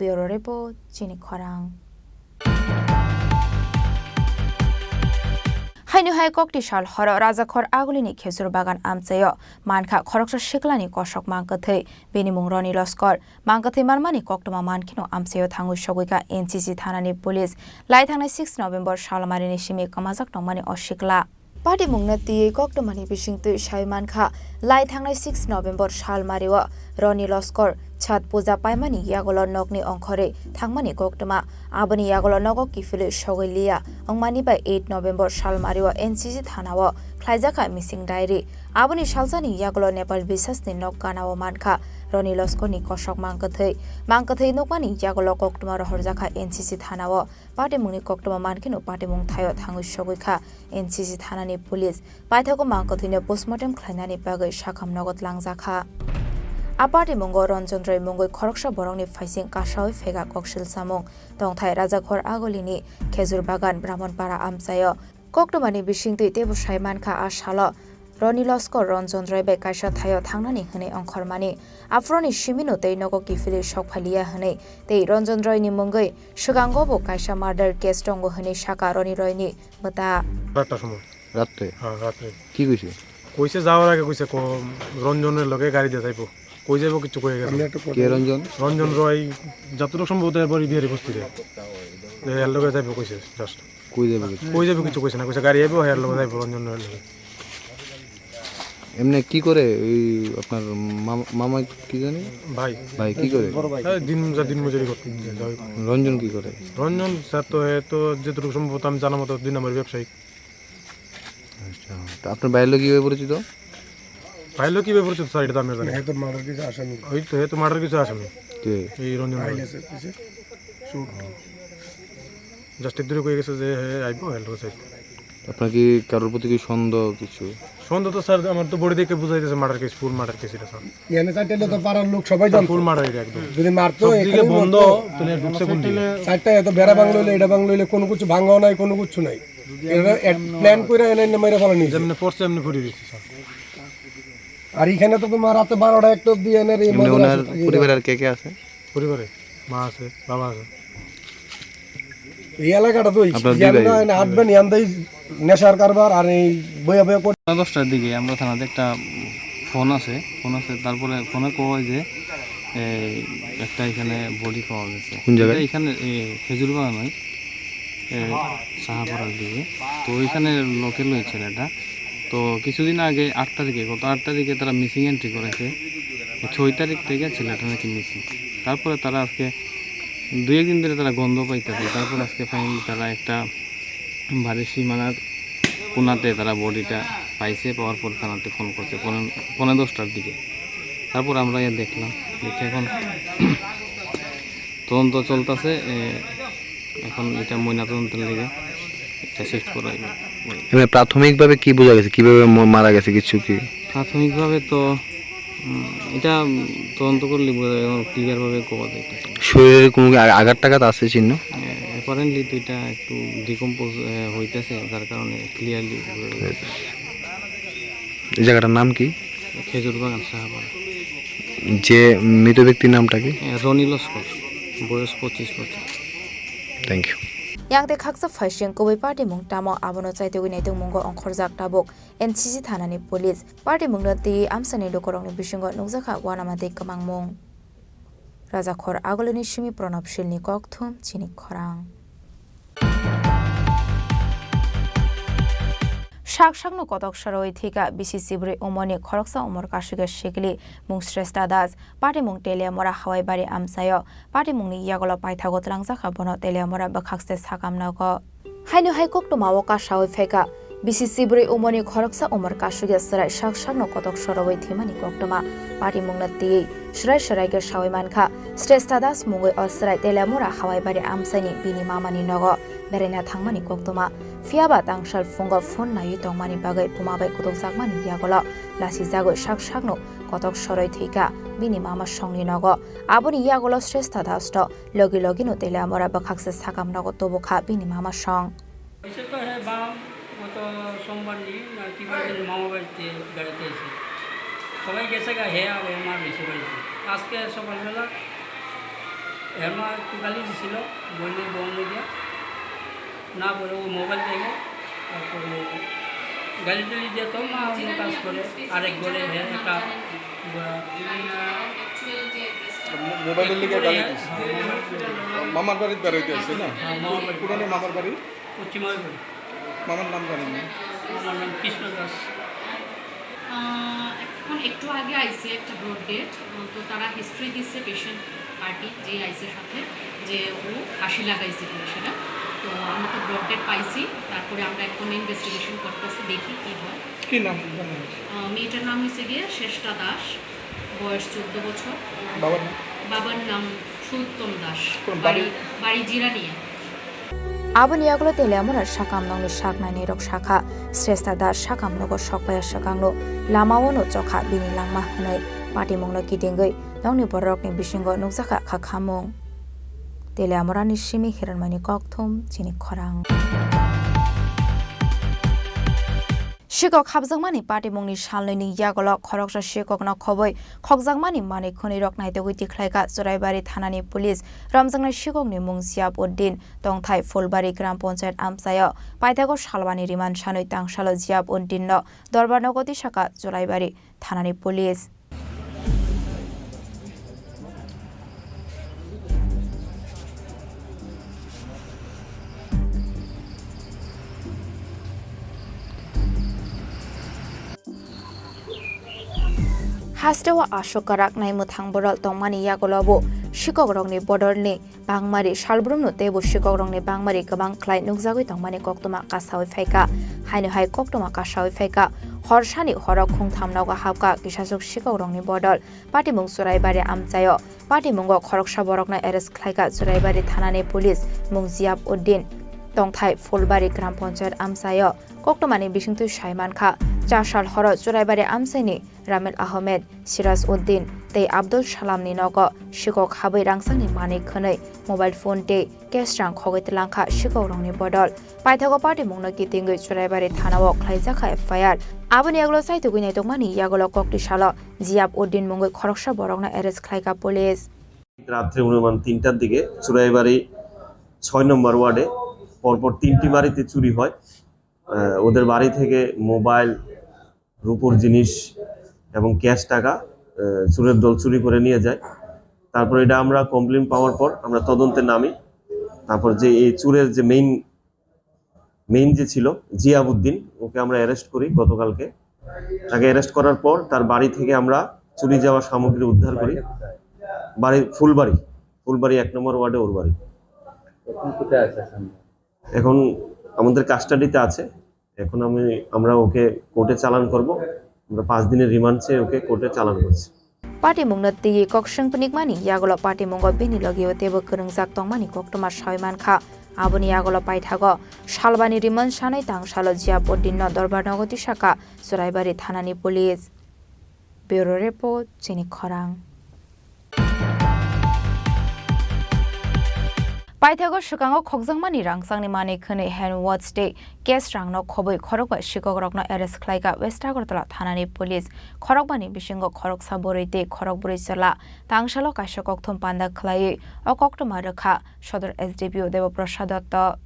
Bureau Report, Chini Khorang. Haino hai kokti sal horo Rajakhor Agulini khejur bagan amchaio mankha khoroksa siklani kosok mangkwthwi, bini mung Roni Loskor. Mangkwthwi manmani koktwma mankheno amchaio thangwi sogwikha N C C thanani police. Lai thangnai six November salmarini simi kwmajak tongmani o sikla. Patimungno twiwi koktwmani bisingtwi sai mankha, lai thangnai six November salmario Roni Loskor Chhat puja paimani yagulo nokni ongkhorwi thangmani koktwma. Aboni yagulo nogo kiphilwi sogwi liya wngmani bai eight November salmario N C C thanao khlaijakha missing diary. Aboni salsani yagulo Nepal bisasni nok ganao mankha Roni Loskorni kosok mangkwthwi. Mangkwthwi nukmani yagulo koktwma rohorjakha N C C thanao. Patimungni koktwma mankheno patimung thaio thangwi sogwikha N C C thanani police. Paithago mangkwthwino postmortem khlainani bagwi sakham nogo twlangjakha. A patimungo Ranjan Roy mungwi khoroksa borokni phaising kasawi phega koksil samung. Tongthai Rajakhor Agulini Khejur Bagan Brahmanpara amchaio. Koktwmani bisingtwi teibo sai mankha a salo Roni Loskor Ranjan Roy bai kaisa thaio thangnani hwnwi ongkhormani. Aphuruni simino tei nogo kiphilwi sok phailiya hwnwi tei Ranjan Royni mungwi swkango bo kaisa murder case tongo hwnwi sakha Roni Royni bwta. বারোটার সময়। রাত্রে? হ্যাঁ, রাত্রে। কি কইছে? কইছে যাওয়ার আগে কইছে, ক-, রঞ্জনের লগে গাড়ি দিয়ে যাইবো। কই যাইবো কিচ্ছু কইয়া গেছে না। কে রঞ্জন? রঞ্জন রয়, যতটুকু সম্ভবত এর বাড়ি বিহারি বস্তিতে। এ, এর লগে যাইবো কইছে, just। কই যাইবো কিচ্ছু? কই যাইবো কিচ্ছু কইছে না, কইছে গাড়ি আইবো, এর লগে যাইবো, রঞ্জন রয়ের লগে। এমনি কি করে ওই আপনার মামা, মামা কি জানি? ভাই। ভাই কি করে? বড় ভাই। এই দিন মজা, দিন মজুরি করতে যায়, যাই করে। রঞ্জন কি করে? রঞ্জন স্যার তো, এ তো যেটুকু সম্ভব আমি জানা মতো দুই নম্বর ব্যবসায়ী। আচ্ছা, তো আপনার ভাইয়ের লোক কিভাবে পরিচিত? ভাইয়ের লোক কিভাবে পরিচিত স্যার, এটা তো আমি জানি না। হে তো মার্ডার কিছু আসামি। ওই তো, হে তো মার্ডার কিছু আসামি। কে? এই রঞ্জন ভাই। আইলে স্যার, কিছু শুট। জাস্ট এদুরে কই গেছে যে হে আইবো, হেল্প করছে। আপনার কি কারোর প্রতি কি সন্দেহ কিছু? সন্দেহ তো স্যার, আমার তো বডি দেখে বুঝাই দিয়েছে মার্ডার কেস, ফুল মার্ডার কেস এটা স্যার। এনে চারটে তো পাড়ার লোক সবাই জানতো। ফুল মার্ডার এটা একদম। যদি মারতো, সব দিকে এখানে বন্ধ, বলতো। তাহলে ঢুকছে কোন দিকে? চারটা এত বেড়া ভাঙলো, এটা ভাঙলো, কোনো কিছু ভাঙাও নাই, কোনো কিছু নাই। এরা এক প্ল্যান করে এনে এনে মেরে ফেলে নিয়েছে। যেমনি পড়ছে এমনি ঘুরে দিচ্ছে স্যার। আর এখানে তো তোমার রাতে বারোটা একটা অবধি এনে রে এমনি মদের ওনার আসর থাকে। পরিবারে আর কে কে আছে? পরিবারে মা আছে, বাবা আছে। এই এলাকাটা তো ওই আপনার দুই ভাই? ইয়ান্না এনে আটবেন, ইয়ান্দাই নেশার কারবার আর এই বইয়া বইয়া করে। দশটার দিকে আমরা থানাতে একটা ফোন আছে, ফোন আছে, তারপরে ফোনে কওয়া হয় যে, এই, একটা এখানে বডি পাওয়া গেছে। কোন জায়গায়? এটা এখানে, এ, খেজুর বাগান হয়, এ, সাহাপাড়ার দিকে। তো ওইখানে লোকাল ওই ছেলেটা। তো কিছুদিন আগে আট তারিখে, গত আট তারিখে তারা মিসিং এন্ট্রি করেছে। ছয় তারিখ থেকে ছেলেটা নাকি মিসিং। তারপরে তারা আজকে দুই একদিন ধরে তারা গন্ধ পাইতেছে। তারপর আজকে ফাইনালি তারা একটা বাড়ির সীমানার কোনাতে তারা বডিটা পাইছে, পাওয়ার পর থানাতে ফোন করছে পৌনে, পৌনে দশটার দিকে। তারপর আমরা ইয়ে দেখলাম, দেখে এখন তদন্ত চলতেছে। এ, এখন এটা ময়নাতদন্তের লেগে এটা শিফট করা হইব। এমনি প্রাথমিকভাবে কি বোঝা গেছে, কিভাবে ম-, মারা গেছে কিছু কি? প্রাথমিকভাবে তো, উম, এটা, উম, তদন্ত করলে বোঝা যায়, এখন ক্লিয়ারভাবে কওয়া যাইতেছে না। শরীরে কোনো কি আ-, আঘাত টাঘাত আছে চিহ্ন? অ্যাপারেন্টলি তো এটা একটু ডিকম্পোজ, আহ, হইতেছে, যার কারণে ক্লিয়ারলি বোঝা যাইতেছে না। এই জায়গাটার নাম কি? খেজুর বাগান, সাহাপাড়া। যে মৃত ব্যক্তির নামটা কি? আহ, রনি লস্কর, বয়স পঁচিশ বছর। Thank you. Yang tei khaksa phaising kubui party mung tamo abono chaitugwi naitugmungo ongkhorjak tabuk N C C thanani police. Party mungno twi amsani lukurokni bisingo nukjakha uanama tei kwmangmung. Rajakhor Agulini simi Pranab Silni kokthum chini khorang. Sak sakno kotok soroi thwika bisi chibrwi umorni khoroksa umor kasugya sikli mung Shrestha Das, party mung Teliamura Hawaibari amchaio. Party mungni yagulo paithago twlangjakha bono Teliamura bwkhakse sakam nogo. Haino hai koktwma o kasawi phaikha. Bisi chibrwi umorni khoroksa umor kasugya chwrai sak sakno kotok sorogwi thwimani koktwma. Party mungno twiwi chwrai chwrai khe sawi mankha. Shrestha Das mungwi o chwrai Teliamura Hawaibari amchaini bini mamani nogo beraina thangmani koktwma. Phiyaba tangsal phungo phone naiwi tongmani bagwi buma bai kutukjakmani yagulo lasijagwi sak sakno kotok soroi thwikha bini mama songni nogo. Aboni yagulo Shrestha Das to logi logi no Teliamura bwkhakse sakam nogo tubukha bini mama song. এসে তো হে বাম গত সোমবার দিন না কি বার দিন মামা বাড়িতে বেড়াতে এসে সবাই গেছে গা, হে আর হে মা রয়েছে বাড়িতে। আজকে সকালবেলা হে মা একটু গালি দিছিল, বললে বন্ধ দিয়া না বলে ও মোবাইল দেখে, তারপরে গালি টালি দিয়ে তো মা অন্য কাজ করে, আরেক ঘরে হে একা ঘোরা। মো-, মোবাইলের লিগে গালি দিছে। হ্যাঁ, মোবাইল। মামার বাড়িত বেড়াইতে আসছে না? হ্যাঁ, মামার বাড়ি। কোন মামার বাড়ি? পশ্চিম আলিপুর। মামার নাম জানেন না? আমার নাম কৃষ্ণ দাস। আহ, এখন একটু আগে আইছে একটা ব্রড ডেথ, তো তারা হিস্ট্রি দিচ্ছে পেশেন্ট পার্টি যে আইছে সাথে, যে ও ফাঁসি লাগাইছে কিনা সেটা। তো আমরা তো ব্রড ডেথ পাইছি, তারপরে আমরা এখন ইনভেস্টিগেশন করতেছি, দেখি কি হয়। কি নাম জানেন? আহ, মেয়েটার নাম হচ্ছে গিয়ে শ্রেষ্ঠা দাস, বয়স চোদ্দ বছর। বাবার নাম? বাবার নাম সুত্তম দাস। কোন বাড়ি? বাড়ি, বাড়ি Jirania. Aboni yagulo Teliamura sakam nokni sak nainai rok sakha, Shrestha Das sakam nogo sokpaiya swkangno lamao no chokha bini langma hwnwi patimungno kitingwi nokni bororokni bisingo nukjakha kha khamung. Teliamurani simi Hiranmani kokthum chini khorang. Sikok hapjakmani patimungni salnwini yagulo khoroksa sikokno khobwi khokjakmani manwi khwnwirok naitugwi tikhlaikha Churaibari thanani police. Romjaknai sikokni mung Ziab Uddin, tongthai Phulbari Gram Panchayat amchaio. Paithago salwani riman sanwi tangsalo Ziab Uddinno dorbar nogo tisakha Churaibari thanani police. Hasteo aswk kwrak nai mwthang borok tongmani yagulo bo sikokrokni bodolni bangmari salbrumno teibo sikokrokni bangmari kwbang khlai nukjagwi tongmani koktwma kasawi phaikha. Haino hai koktwma kasawi phaikha, horsani horo khungtham nogo hapkha kisaswk sikokrokni bodol. Patimung Churaibari amchaio. Patimungo khoroksa borokno arrest khlaikha Churaibari thanani police, mung Ziab Uddin, tongthai Phulbari Gram Panchayat amchaio. Koktwmani bisingtwi saimankha, chasal horo Churaibari amchaini Ramil Ahmed, Siraj Uddin tei Abdul Salamni nogo sikok habwi rangchakni manwi khwnwi mobile phone tei cash rang khogwi tlangkha sikokrokni bodol. Paithago patimungno kitingwi Churaibari thanao khlaijakha F I R. Aboni yagulo chaitugwi naitokmani yagulo kokti salo Ziab Uddin mungwi khoroksa borokno arrest khlaikha police. রাত্রে অনুমান তিনটার দিকে চুরাইবাড়ি ছয় নম্বর ওয়ার্ডে পরপর তিনটি বাড়িতে চুরি হয়। আহ, ওদের বাড়ি থেকে মোবাইল, রূপোর জিনিস এবং ক্যাশ টাকা, আহ, চুরের দল চুরি করে নিয়ে যায়। তারপর এটা আমরা কমপ্লেন পাওয়ার পর আমরা তদন্তে নামি। তারপর যে এই চুরের যে মেইন, মেইন যে ছিল জিয়াবুদ্দিন, ওকে আমরা অ্যারেস্ট করি গতকালকে। তাকে অ্যারেস্ট করার পর তার বাড়ি থেকে আমরা চুরি যাওয়া সামগ্রী উদ্ধার করি। বাড়ি ফুলবাড়ি, ফুলবাড়ি এক নম্বর ওয়ার্ডে ওর বাড়ি। এখন কোথায় আছে এখন? এখন আমাদের কাস্টাডিতে আছে। এখন আমি, আমরা ওকে কোর্টে চালান করব। আমরা পাঁচ দিনের রিমান্ড চেয়ে ওকে কোর্টে চালান করছি। Patimungno twiwi kok swng phunukmani yagulo patimungo bini logio teibo kwrwngjak tongmani koktwma sawi mankha. Aboni yagulo paithago salbani rimon sanwi tangsalo Ziab Uddinno dorbar nogo tisakha Churaibari thanani police. Bureau Report, Chini Khorang. Paithago swkango khokjakmani rangchakni manwi khwnwi hand watch tei cash rangno khobwi khorokba sikokrokno arrest khlaikha West Agartala thanani police. Khorokbani bisingo khoroksa bwrwi tei khorokbrwi chwla. Tangsalo kaisa kokthum panda khlaiwi o koktwma rwkha Sodor S D P O Debo Prasad Dotto.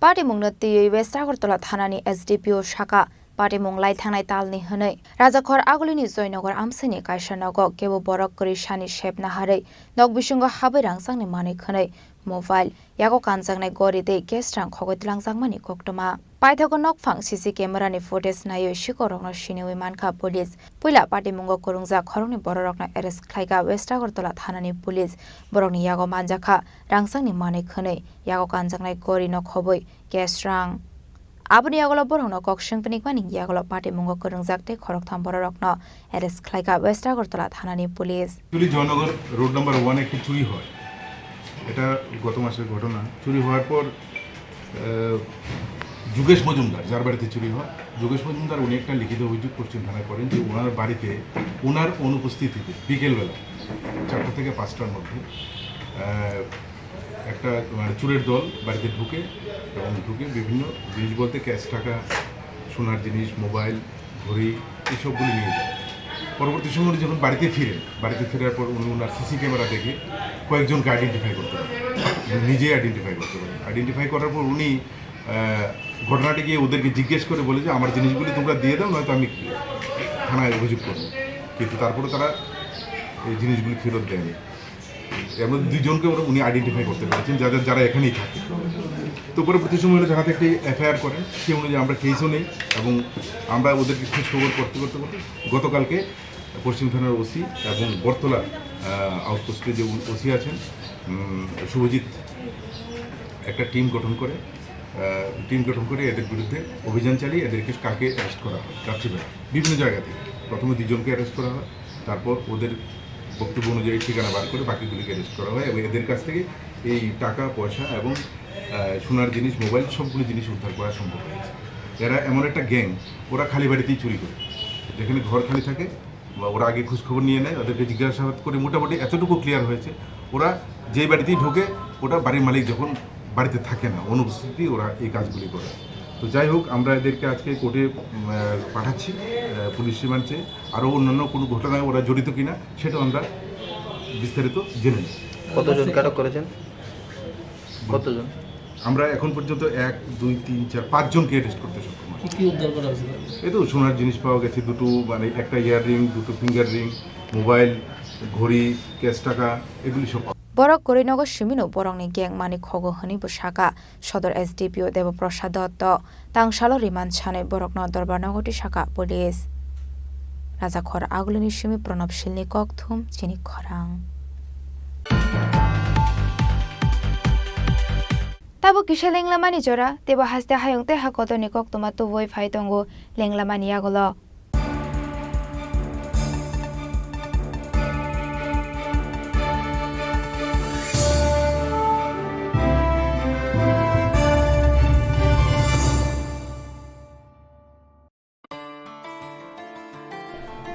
Patimungno twiwi West Agartala thanani S D P O sakha, patimung lai thangnai talni hwnwi Rajakhor Agulini Joynagar amchaini kaisa nogo kebo borok kwrwi sani sep naharwi nok bisingo habwi rangchakni manwi khwnwi mobile, yago kanjaknai gori tei cash rang khogwi tlangjakmani koktwma. Paithago nokphang C C camera ni footage naiwi sikorokno siniwi mankha police. Puila patimungo kwrwngjak khoroknwi bororokno arrest khlaikha West Agartala thanani police. Borokni yago manjakha rangchakni manwi khwnwi, yago kanjaknai gori no khobwi cash rang. Aboni yagulo borokno kok swng phunukmani yagulo patimungo kwrwngjak tei khoroktham bororokno arrest khlaikha West Agartala thanani police. Actually, Joynagar road number one একটি চুরি হয়। এটা গত মাসের ঘটনা। চুরি হওয়ার পর, আহ, যোগেশ মজুমদার, যার বাড়িতে চুরি হয়, যোগেশ মজুমদার উনি একটা লিখিত অভিযোগ পশ্চিম থানায় করেন যে ওনার বাড়িতে ওনার অনুপস্থিতিতে বিকেলবেলা চারটা থেকে পাঁচটার মধ্যে, আহ, একটা, মানে, চোরের দল বাড়িতে ঢুকে এবং ঢুকে বিভিন্ন জিনিস বলতে ক্যাশ টাকা, সোনার জিনিস, মোবাইল, ঘড়ি, এইসবগুলি নিয়ে যায়। পরবর্তী সময় উনি যখন বাড়িতে ফিরেন, বাড়িতে ফেরার পর উনি ওনার সিসি ক্যামেরা দেখে কয়েকজনকে আইডেন্টিফাই করতে পারেন, উনি নিজেই আইডেন্টিফাই করতে পারেন। আইডেন্টিফাই করার পর উনি, আহ, ঘটনাটি গিয়ে ওদেরকে জিজ্ঞেস করে বলে যে, "আমার জিনিসগুলি তোমরা দিয়ে দাও, নয়তো আমি থানায় অভিযোগ করবো।" কিন্তু তারপরে তারা এই জিনিসগুলি ফেরত দেয়নি। এর মধ্যে দুইজনকে ওরা, উনি আইডেন্টিফাই করতে পেরেছেন, যাদের, যারা এখানেই থাকে। তো পরবর্তী সময় হলো থানাতে একটি এফআইআর করেন, সেই অনুযায়ী আমরা কেসও নেই এবং আমরা ওদেরকে খোঁজ খবর করতে করতে করতে গতকালকে পশ্চিম থানার ওসি এবং বটতলা, আহ, আউটপোস্টে যে ওসি আছেন, উম, শুভজিৎ একটা টিম গঠন করে, আহ, টিম গঠন করে এদের বিরুদ্ধে অভিযান চালিয়ে এদেরকে কালকে অ্যারেস্ট করা হয় রাত্রিবেলা বিভিন্ন জায়গা থেকে। প্রথমে দুজনকে অ্যারেস্ট করা হয়, তারপর ওদের বক্তব্য অনুযায়ী ঠিকানা বার করে বাকিগুলিকে অ্যারেস্ট করা হয় এবং এদের কাছ থেকে এই টাকা পয়সা এবং, আহ, সোনার জিনিস, মোবাইল, সবগুলো জিনিস উদ্ধার করা সম্ভব হয়েছে। এরা এমন একটা গ্যাং, ওরা খালি বাড়িতেই চুরি করে, যেখানে ঘর খালি থাকে বা ওরা আগে খোঁজ খবর নিয়ে নেয়, ওদেরকে জিজ্ঞাসাবাদ করে মোটামুটি এতটুকু ক্লিয়ার হয়েছে, ওরা যেই বাড়িতেই ঢোকে, ওটা বাড়ির মালিক যখন বাড়িতে থাকে না, অনুপস্থিতি ওরা এই কাজগুলি করে। তো যাই হোক, আমরা এদেরকে আজকে কোর্টে, উম, আহ, পাঠাচ্ছি, আহ, পুলিশ রিমান্ড চেয়ে। আরও অন্যান্য কোনো ঘটনায় ওরা জড়িত কিনা সেটাও আমরা বিস্তারিত জেনে নেব। কতজনকে আটক করেছেন? কতজন? আমরা এখন পর্যন্ত এক, দুই, তিন, চার, পাঁচজনকে অ্যারেস্ট করতে সক্ষম হয়েছি। কি উদ্ধার করা হয়েছে? এই তো সোনার জিনিস পাওয়া গেছে দুটো, মানে একটা ইয়াররিং, দুটো ফিঙ্গার রিং, মোবাইল, ঘড়ি, ক্যাশ টাকা, এগুলি সব পাওয়া Borok kwrwi nogo simino borokni gang mani khogo hwnwi bo saka. Sodor S D P O Debo Prasad Dotto tangsalo remand sanwi borokno dorbar nogo tisaka police. Rajakhor Agulini simi Pranab Silni kokthum chini khorang. Tabuk kisa lenglamani jora, teibo haste hayung tei ha kotorni koktwma tubui phai tongo lenglamani yagulo.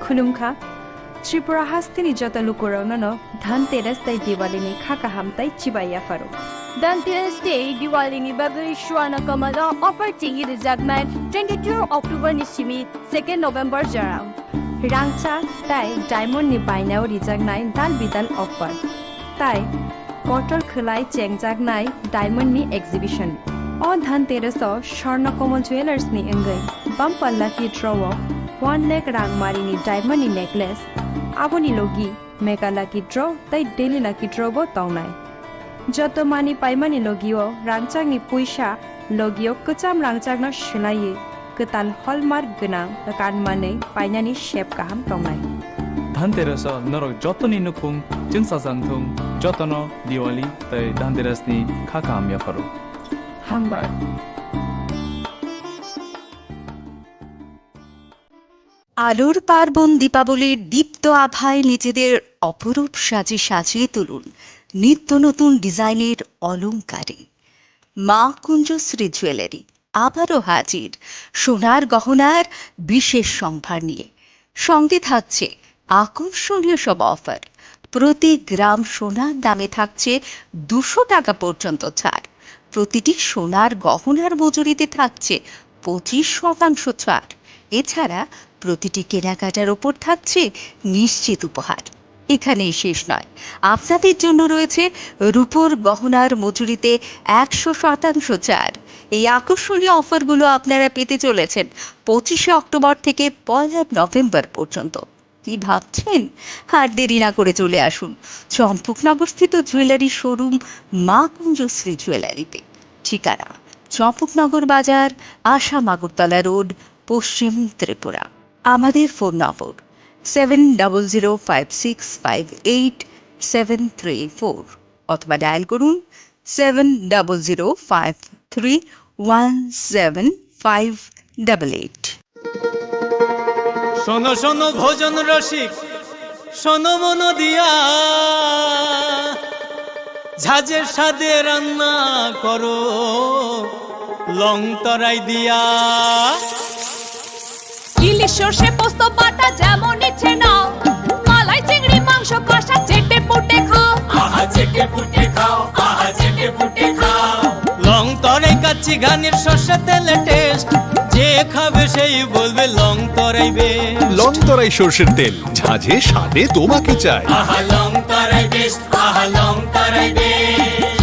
Khulumkha, Tripura hasteni joto lukurokno no Dhanteras tei Diwalini kha kaham tei chibai yapharo. Dhanteras tei Diwalini bagwi Swarna Kamal o offer chengwi rijaknai twenty-two October ni simi second November jora. Rangchak tei diamond ni bainao rijaknai dal bidal offer. Tai kotor khwlai chengjaknai diamond ni exhibition. O Dhanteras o Swarna Kamal Jewellers ni wngwi bumper lucky draw o one lakh rang mari ni diamond ni necklace, aboni logi mega lucky draw tei daily lucky draw bo tongnai. Joto mani paimani logi o rangchak ni puisa logi o kwcham rangchak no swlaiwi kwtal hallmark gwnang kan manwi painani sep kaham tongnai. Dhanteras o norok jotoni nukhung chwngsajak thung, jotono Diwali tei Dhanteras ni kha kaham yapharo. Hambai. আলোর পার্বণ দীপাবলির দীপ্ত আভায় নিজেদের অপরূপ সাজে সাজিয়ে তুলুন নিত্য নতুন ডিজাইনের অলংকারে। মা কুঞ্জশ্রী জুয়েলারি আবারও হাজির সোনার গহনার বিশেষ সম্ভার নিয়ে। সঙ্গে থাকছে আকর্ষণীয় সব অফার। প্রতি গ্রাম সোনার দামে থাকছে দুশো টাকা পর্যন্ত ছাড়। প্রতিটি সোনার গহনার মজুরিতে থাকছে পঁচিশ শতাংশ ছাড়। এছাড়া প্রতিটি কেনাকাটার ওপর থাকছে নিশ্চিত উপহার। এখানেই শেষ নয়, আপনাদের জন্য রয়েছে রূপোর গহনার মজুরিতে একশো শতাংশ ছাড়। এই আকর্ষণীয় অফারগুলো আপনারা পেতে চলেছেন পঁচিশে অক্টোবর থেকে পয়লা নভেম্বর পর্যন্ত। কি ভাবছেন? আর দেরি না করে চলে আসুন চম্পকনগরস্থিত জুয়েলারি শোরুম মা কুঞ্জশ্রী জুয়েলারিতে। ঠিকানা: চম্পকনগর বাজার, আসাম আগরতলা রোড, পশ্চিম ত্রিপুরা। আমাদের ফোন নম্বর seven double zero five six five eight seven three four অথবা ডায়াল করুন seven double zero five three one seven five double eight. শোনো শোনো ভোজন রসিক, শোনো মন দিয়া, ঝাঁঝের স্বাদে রান্না করো লং তরাই দিয়া। ইলিশ সর্ষে পোস্ত বাটা যেমন ইচ্ছে নাও, মালাই চিংড়ি মাংস কষা চেটে পুটে খাও। আহা চেটে পুটে খাও, আহা চেটে পুটে খাও। লং তরাই কাচ্চি ঘানির সর্ষে তেলে টেস্ট, যে খাবে সেই বলবে লং তরাই বেস্ট। লং তরাই সর্ষের তেল, ঝাঁঝে স্বাদে তোমাকে চাই। আহা লং তরাই বেস্ট, আহা লং তরাই best.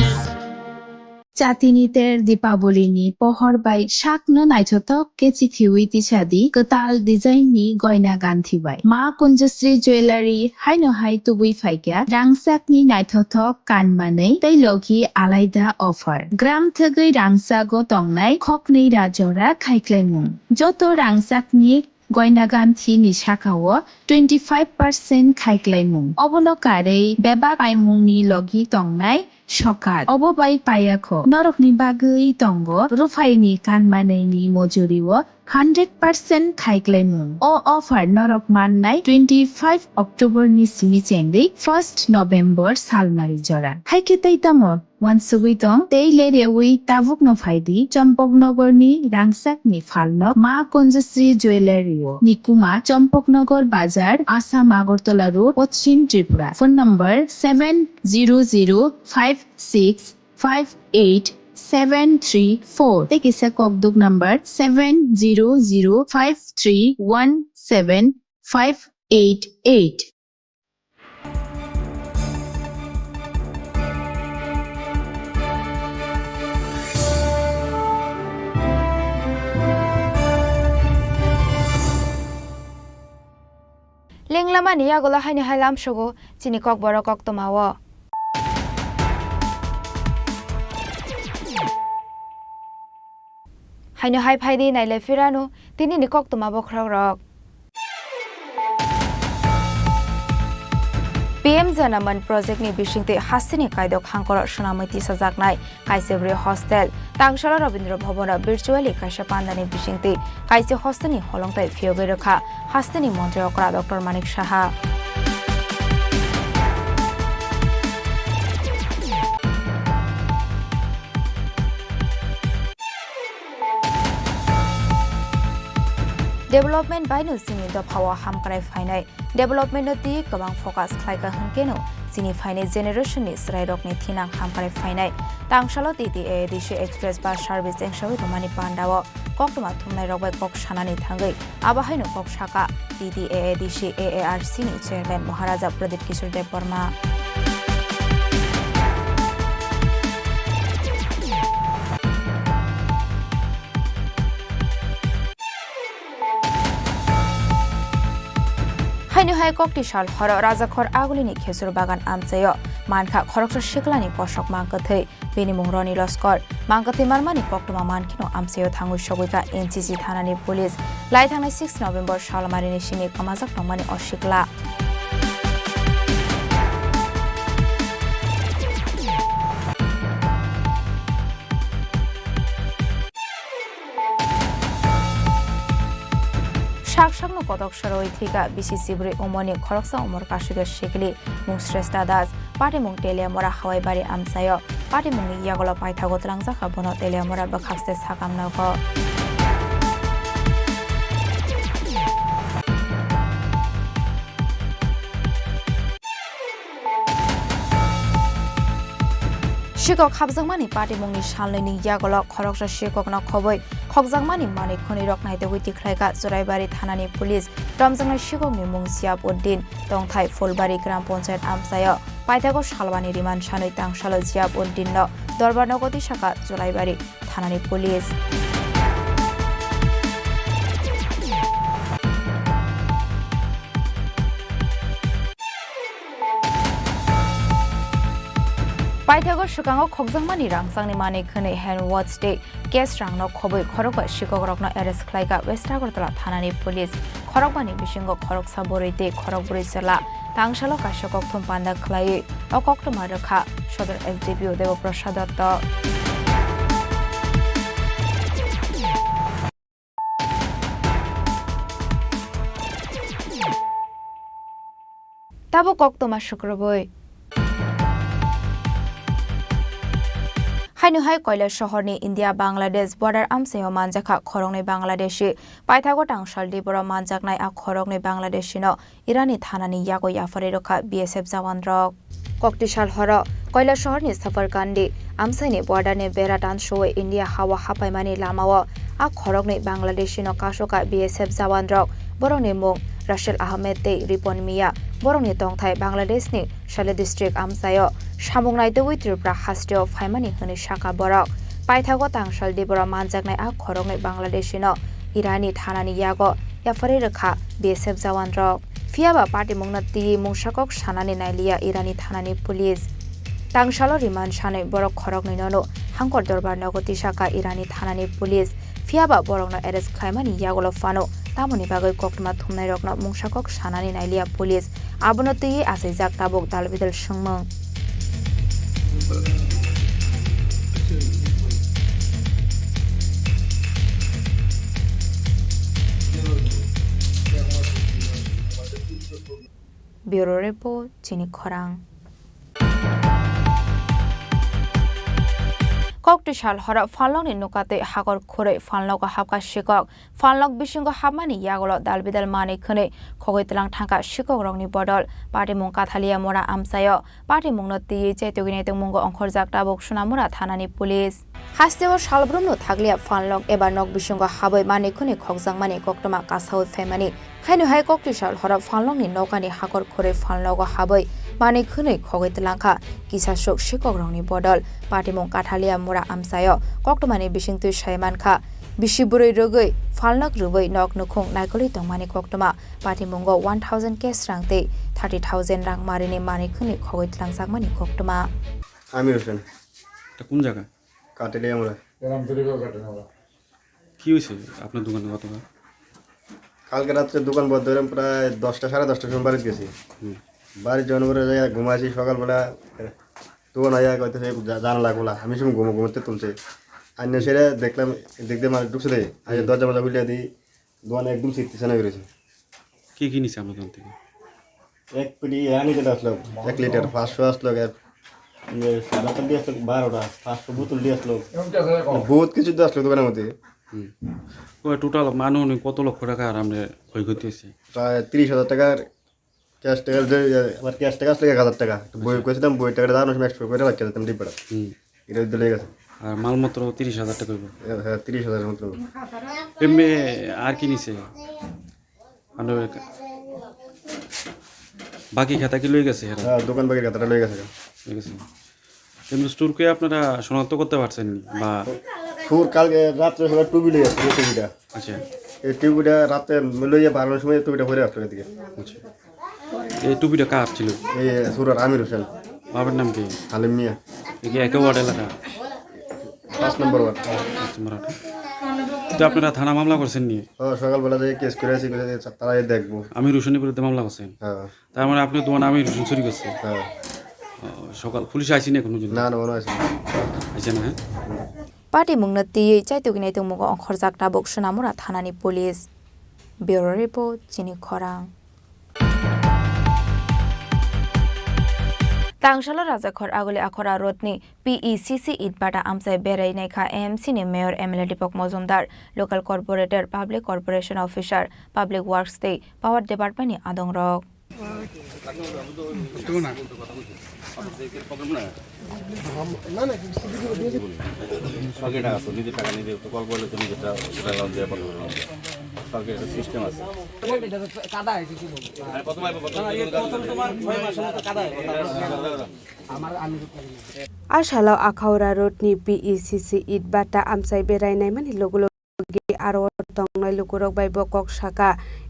Chatini ter Dipaboli ni pohor bai sakno naithothok khe chithiwi tisadi kwtal design ni goina ganthi bai. Ma Kunjasri Jewellery haino hai tubui phaikha rangchak ni naithothok kanmanwi tei logi alaida offer. Gram thwgwi rangchago tongnai khoknwi ra jora khaiklaimung. Joto rangchak ni goina ganthi ni saka o twenty five percent khaiklaimung. Obono karwi bebak paimung ni logi tongnai sokat. Obo bai payakho norokni bagwi tongo ruphai ni kanmanwi ni mojuri o hundred percent khaiklaimung. O offer norok mannai twenty five October ni simi chengwi first November salmari jora. Haikhe tei tamo? Wansugwi tong, tei le rewi tabukno phaidi Champaknagar ni rangchak ni phalno Ma Kunjasri Jewellery o. Nikuma Champaknagar Bazar, Assam Agartala Road, Poschim Tripura. Phone number seven zero zero five six five eight seven three four. Tei kisa kokduk number seven zero zero five three one seven five eight eight. Tenglamani yagulo haino hai lamsogo chini kokborok koktwmao. Haino hai phaidi nailai phirano tinini koktwma bokhorokrok. P M Janaman project ni bisingtwi hasteni kaidok hangkoro swnamwi tisajaknai kaisa bwrwi hostel. Tangsalo Rabindra Bhavan o virtually kaisa pandani bisingtwi kaisa hostel ni holongtai phiyogwi rwkha hasteni montri okra Doctor Manik Saha. Development bai no chini dophao hamkrai phainai. Development no twi kwbang focus khlaikha hwnkhe no chini phainai generation ni chwrairokni thinang hamkrai phainai. Tangsalo T T A A D C Express bus service chengsawi rwmani pandao koktwma thumnairok bai kok sanani thangwi abo haino kok saka T T A A D C A A R C ni chairman Maharaja Pradyut Kishore Debbarma. Haino hai kokti sal horo Rajakhor Agulini khesur bagan amchaio mankha khoroksa siklani kosok mangkwthwi, bini mung Roni Loskor. Mangkwthwi manmani koktwma mankheno amchaio thangwi sogwikha N C C thanani police. Lai thangnai six November salmarini simi kwmajak tongmani o sikla. Sak sakno kotok sorowi thwikha bisi chibrwi umorni khoroksa umor kasugya sikli mung Sresta Das, patimung Teliamura Hawaibari amchaio. Patimungni yagulo paithago twlangjakha bono Teliamura bwkhakste sakam nogo. Sikok hapjakmani patimungni salnwini yagulo khoroksa sikokno khobwi khokjakmani manwi khwnwirok naitugwi tikhlaikha Churaibari thanani police. Romjaknai sikokni mung Siab Uddin, tongthai Phulbari Gram Panchayat amchaio. Paithago salwani riman sanwi tangsalo Siab Uddinno dorbar nogo tisakha Churaibari thanani police. Paithago swkango khokjakmani rangchakni manwi khwnwi hand watch tei cash rangno khobwi khorokba sikokrokno arrest khlaikha West Agartala thanani police. Khorokbani bisingo khoroksa bwrwi tei khorokbrwi chwla. Tangsalo kaisa kokthum panda khlaiwi o koktwma rwkha Sodor S D P O Debaprasad Dotto. Tabuk koktwma sukrubwi. Haino hai Koilashahar ni India Bangladesh border amchaio manjakha khoroknwi Bangladeshi. Paithago tangsal diboro manjaknai a khoroknwi Bangladeshi no Irani thanani yago yapharwi rwkha B S F jawan rok. Kokti sal horo Koilashahar ni Safarkandi amchaini border ni bera tansuwi India hao hapaimani lamao a khoroknwi Bangladeshi no kasukha B S F jawan rok. Borokni mung Rashid Ahmed tei Ripon Mia. Borokni tongthai Bangladesh ni Salem district amchaio samung naitugwi Tripura hasteo phaimani hwnwi sakha borok. Paithago tangsal diboro manjaknai a khoroknwi Bangladeshi no Irani thanani yago yapharwi rwkha B S F jawan rok. Phiyaba patimungno twiwi mungsa kok sanani nailiya Irani thanani police. Tangsalo riman sanwi borok khoroknwi nono Hangkor Dorbar nogo tisakha Irani thanani police. Phiyaba borokno arrest khlaimani yagulo phano tamoni bagwi koktwma thumnairokno mungsa kok sanani nailiya police. Abono twiwi achaijak tabuk dalbidal swngmung. Bureau Report, Chini Khorang. Kokti sal horo phalnokni nokatwi hakor khurwi phalnogo hapkha sikok. Phalnok bisingo hapmani yagulo dalbidal manwi khwnwi khogwi tlang thangkha sikokrokni bodol. Patimung Kathaliya Mora amchaio patimungno twiwi chaitugwi naitungmungo ongkhorjak tabuk Sonamura thanani police. Hasteo salbrumno thakliya phalnok eba nok bisingo habwi manwi khwnwi khokjakmani koktwma kasawi phaimani. Haino hai kokti sal horo phalnokni nokani hakor khurwi phalnogo habwi manwi khwnwi khogwi tlangkha kisasuk sikokrokni bodol. Patimung Kathaliya Mura amchaio koktwmani bisingtwi sai mankha, bisi bwrwi rwgwi phalnok rwui nok nukhung naikolwi tongmani koktwma. patimungo one thousand cash rang tei thirty thousand rang marini manwi khwnwi khogwi tlangjakmani koktwma. Amir হোসেন। এটা কোন জায়গা? কাটালি আমরা। কি হয়েছে আপনার দোকানে গতকাল? কালকে রাত্রে দোকান বন্ধ করে প্রায় দশটা, সাড়ে দশটার সময় বাড়িতে গেছি। হুম। বাড়ি যাওয়ার পরে যাই ঘুমাইছি, সকালবেলা দোকান আইয়া কইতেছে, "জা-, জানালা খোলা।" আমি সব ঘুমো ঘুমোতে তুলছে। আইনে সেরে দেখলাম, দেখতে মানুষ ঢুকছে দেয়। আমি হুম। দরজা মজা খুলে দিই, দোকান একদম সিট্টি সানা বেরিয়েছে। কি কি নিছে আপনার দোকান থেকে? এক পেটি আনি যেটা আসলো, এক লিটার, পাঁচশো আসলো, এক, ইয়ে, সাদা তেল দিয়ে আসলো বারোটা, পাঁচশো বোতল দিয়ে আসলো। বহুত কিছু দিয়ে আসলো দোকানের মধ্যে। হুম। ওই টোটাল আনুমানিক কত লক্ষ টাকা আর আপনি ক্ষয়ক্ষতি হয়েছে? প্রায় তিরিশ হাজার টাকার ক্যাশ টাকা, যে, আবার ক্যাশ টাকা আসলো এক হাজার টাকা। বই আচ্ছা। কইছিলাম, বই টাকাটা দাঁড়ানোর সময় একশো করে রাখিয়ে দিতাম ডিব্বাটা। হুম। এটা দিলে গেছে। আর মালপত্র তিরিশ হাজার টাকা হইব? হ্যাঁ, হ্যাঁ, তিরিশ হাজার মতো। এমনি আর কি নিছে? মানে বাকি খাতা কি লই গেছে এরা? হ্যাঁ, দোকান বাকি খাতাটা লই গেছে। লই গেছে। কিন্তু চুরকে আপনারা শনাক্ত করতে পারছেন নি? বা চুর কালকে রাত্রে সবাই টুপি লই আসছে, টুপিটা। আচ্ছা। এই টুপিটা রাতে লইয়া বারোটার সময় টুপিটা পরে আসলো এদিকে। আচ্ছা। এই টুপিটা কার ছিল? এই চুরের আমির হোসেন। বাবার নাম কি? হালিম মিয়া। এ কি একই ওয়ার্ড এলাকা? পাঁচ নম্বর ওয়ার্ড। পাঁচ নম্বর ওয়ার্ড। তো আপনারা থানা মামলা করছেন নি? ও, সকালবেলা থেকে কেস করে আসি, করে তারাই দেখবো। আমির হোসেনের বিরুদ্ধে মামলা করছেন? হ্যাঁ। তার মানে আপনি দোকানে আমির হোসেন চুরি করছে? হ্যাঁ। ও, সকাল পুলিশ আইসি না কোনো দিন? না, না, কোনো আইসি না। আইসে না, হ্যাঁ? Patimungno twiwi chaitugwi naitugmungo ongkhorjak tabuk Sonamura thanani police. Bureau report, Chini Khorang. Tangsalo Rajakhor Aguli Akhora Road ni P E C C Itbata amchai berai naikha A M C ni Mayor M L A Deepak Majumdar, Local Corporator, Public Corporation Officer, Public Works tei Power Department ni adongrok. সরকারি টাকা আছে, নিজের টাকা নিজে তো কল করলে তো নিজেরটা সেটা দিয়ে বন্ধ করে দেবে। সরকারি একটা সিস্টেম আছে। A salo Akhaura Road ni P E C C Itbata amchai berai naimani logo logo aro tongnai lukurok bai bo kok saka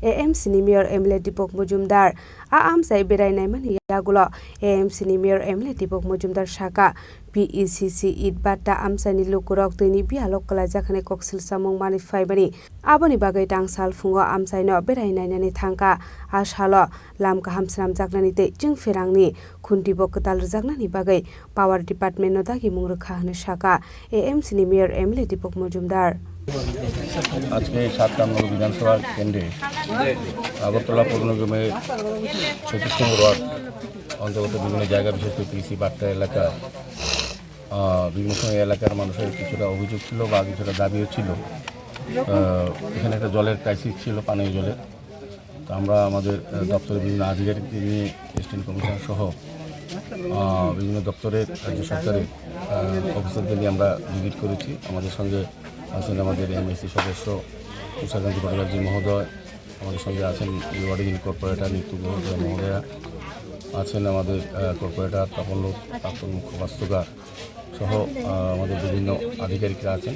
A M C ni Mayor M L A Deepak Majumdar. A amchai berai naimani yagulo A M C ni Mayor M L A Deepak Majumdar saka, P E C C Itbata amchaini lukurok twini biyalo kwlaijaknai koksil samung manwi phaimani. Aboni bagwi tang sal phungo amchaino berai nainani thangkha. A salo lam kaham swnamjaknani tei chwng pherangni khuntibo kwtal rwjaknani bagwi Power Department no dagimung rwkha hwnwi saka A M C ni Mayor M L A Deepak Majumdar. আজকে সাত রামনগর বিধানসভা কেন্দ্রে আগরতলা পৌর নিগমের ছত্রিশ নম্বর ওয়ার্ড অন্তর্গত বিভিন্ন জায়গা, বিশেষ করে পিসি বাট্টা এলাকা, আহ, বিভিন্ন সময় এলাকার মানুষের কিছুটা অভিযোগ ছিল বা কিছুটা দাবিও ছিল। আহ, এখানে একটা জলের ক্রাইসিস ছিল, পানীয় জলের। তো আমরা আমাদের, আহ, দপ্তরের বিভিন্ন আধিকারিকদের নিয়ে, অ্যাসিস্ট্যান্ট কমিশনার সহ, আহ, বিভিন্ন দপ্তরের, রাজ্য সরকারের, আহ, অফিসারদের নিয়ে আমরা ভিজিট করেছি। আমাদের সঙ্গে আছেন আমাদের এমএসসি সদস্য তুষারকান্তি ভট্টাচার্য মহোদয়, আমাদের সঙ্গে আছেন ওয়ার্ড ইউনিয়ন কর্পোরেটর নিতু মহোদয় মহোদয়া, আছেন আমাদের, আহ, কর্পোরেটর তপন লোক, প্রাক্তন মুখ্য বাস্তুকার সহ, আহ, আমাদের বিভিন্ন আধিকারিকরা আছেন।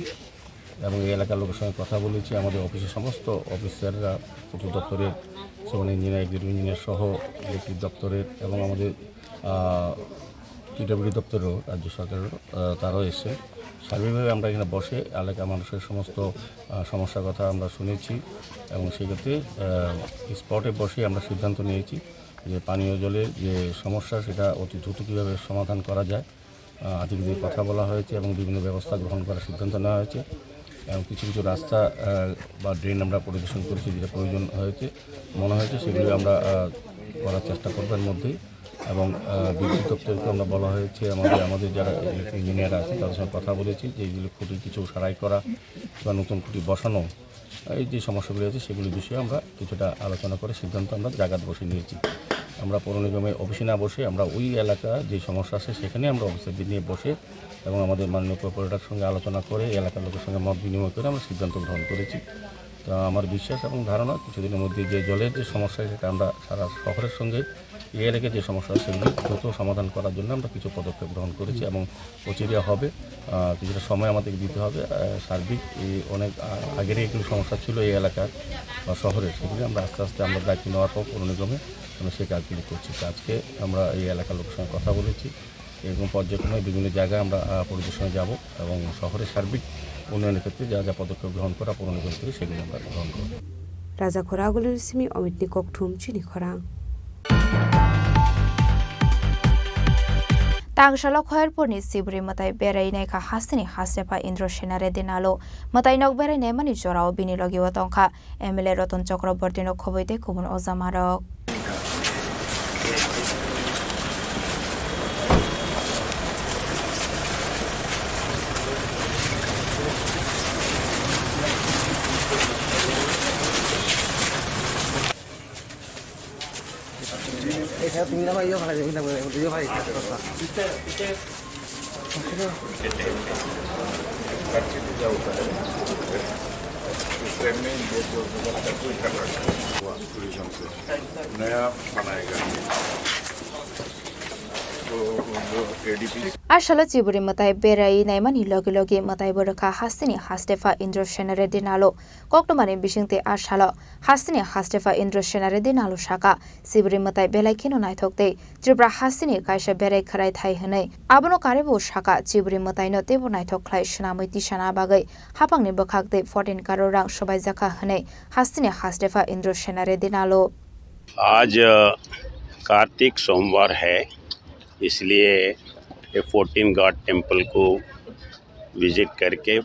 এবং এই এলাকার লোকের সঙ্গে কথা বলেছি। আমাদের অফিসের সমস্ত অফিসাররা, পূর্ত দপ্তরের সিভিল ইঞ্জিনিয়ার, এক্সিকিউটিভ ইঞ্জিনিয়ার সহ ইলেকট্রিক দপ্তরের এবং আমাদের, আহ, পিডব্লিউডি দপ্তরেরও, রাজ্য সরকারেরও, আহ, তারাও এসেছেন। সার্বিকভাবে আমরা এখানে বসে এলাকার মানুষের সমস্ত, আহ, সমস্যার কথা আমরা শুনেছি এবং সেক্ষেত্রে, আহ, স্পটে বসে আমরা সিদ্ধান্ত নিয়েছি যে পানীয় জলের যে সমস্যা, সেটা অতি দ্রুত কীভাবে সমাধান করা যায়। আহ, আধিকারিকদের কথা বলা হয়েছে এবং বিভিন্ন ব্যবস্থা গ্রহণ করার সিদ্ধান্ত নেওয়া হয়েছে এবং কিছু কিছু রাস্তা, আহ, বা ড্রেন আমরা পরিদর্শন করেছি, যেটা প্রয়োজন হয়েছে, মনে হয়েছে, সেগুলি আমরা, আহ, করার চেষ্টা করব এর মধ্যেই। এবং, আহ, বিদ্যুৎ দপ্তরকে আমরা বলা হয়েছে, আমাদের, আমাদের যারা ইলেকট্রিক ইঞ্জিনিয়ার আছে, তাদের সঙ্গে কথা বলেছি যে এইগুলি খুঁটি কিছু সারাই করা বা নতুন খুঁটি বসানো, এই যে সমস্যাগুলি আছে, সেগুলির বিষয়ে আমরা কিছুটা আলোচনা করে সিদ্ধান্ত আমরা জায়গাত বসে নিয়েছি। আমরা পৌর নিগমের অফিসে না বসে আমরা ওই এলাকা যে সমস্যা আছে, সেখানে আমরা অফিসারদের নিয়ে বসে এবং আমাদের মাননীয় কর্পোরেটর সঙ্গে আলোচনা করে, এলাকার লোকের সঙ্গে মত বিনিময় করে আমরা সিদ্ধান্ত গ্রহণ করেছি। তো আমার বিশ্বাস এবং ধারণা, কিছুদিনের মধ্যে যে জলের যে সমস্যা, সেটা আমরা সারা শহরের সঙ্গে এই এলাকায় যে সমস্যা আছে, সেগুলি দ্রুত সমাধান করার জন্য আমরা কিছু পদক্ষেপ গ্রহণ করেছি এবং অচিরে হবে। আহ, কিছুটা সময় আমাদেরকে দিতে হবে। আহ, সার্বিক এই অনেক, আহ, আগেরই এগুলো সমস্যা ছিল এই এলাকার বা শহরের, সেগুলি আমরা আস্তে আস্তে আমরা দায়িত্ব নেওয়ার পর পৌর নিগমে আমরা সেই কাজগুলি করছি। তো আজকে আমরা এই এলাকার লোকের সঙ্গে কথা বলেছি এবং পর্যায়ক্রমে বিভিন্ন জায়গায় আমরা, আহ, পরিদর্শনে যাব এবং শহরের সার্বিক উন্নয়নের ক্ষেত্রে যা যা পদক্ষেপ গ্রহণ করা পৌর নিগম থেকে সেগুলি আমরা গ্রহণ করব। Rajakhor Agulini simi Omitni kokthum chini khorang. Tangsalo Khoyerpurni Sibri mwtai berai naikha hasteni hastepha Indro Sena Reddy Nalu. Mwtai nok berai naimani jorao bini logio tongkha M L A Roton Chakraborty no khobwi tei kubun ojamarok. Tourism से नया बनाएगा। तो वो जो ADP. A salo Chiburi mwtai berai naimani logi logi mwtai bo rwkha hasteni hastepha Indro Sena Reddy Nalu. Koktwmani bisingtwi a salo hasteni hastepha Indro Sena Reddy Nalu saka, Chiburi mwtai belai kheno naithok tei Tripura hasteni kaisa berai khwrai thai hwnwi. Abono karwi bo saka, Chiburi mwtaino teibo naithok khlai swnamwi tisana bagwi haphangni bwkhak tei fourteen crore rang swbaijakha hwnwi hasteni hastepha Indro Sena Reddy Nalu. आज कार्तिक सोमवार है, इसलिए ये fourteen God temple को विजिट करके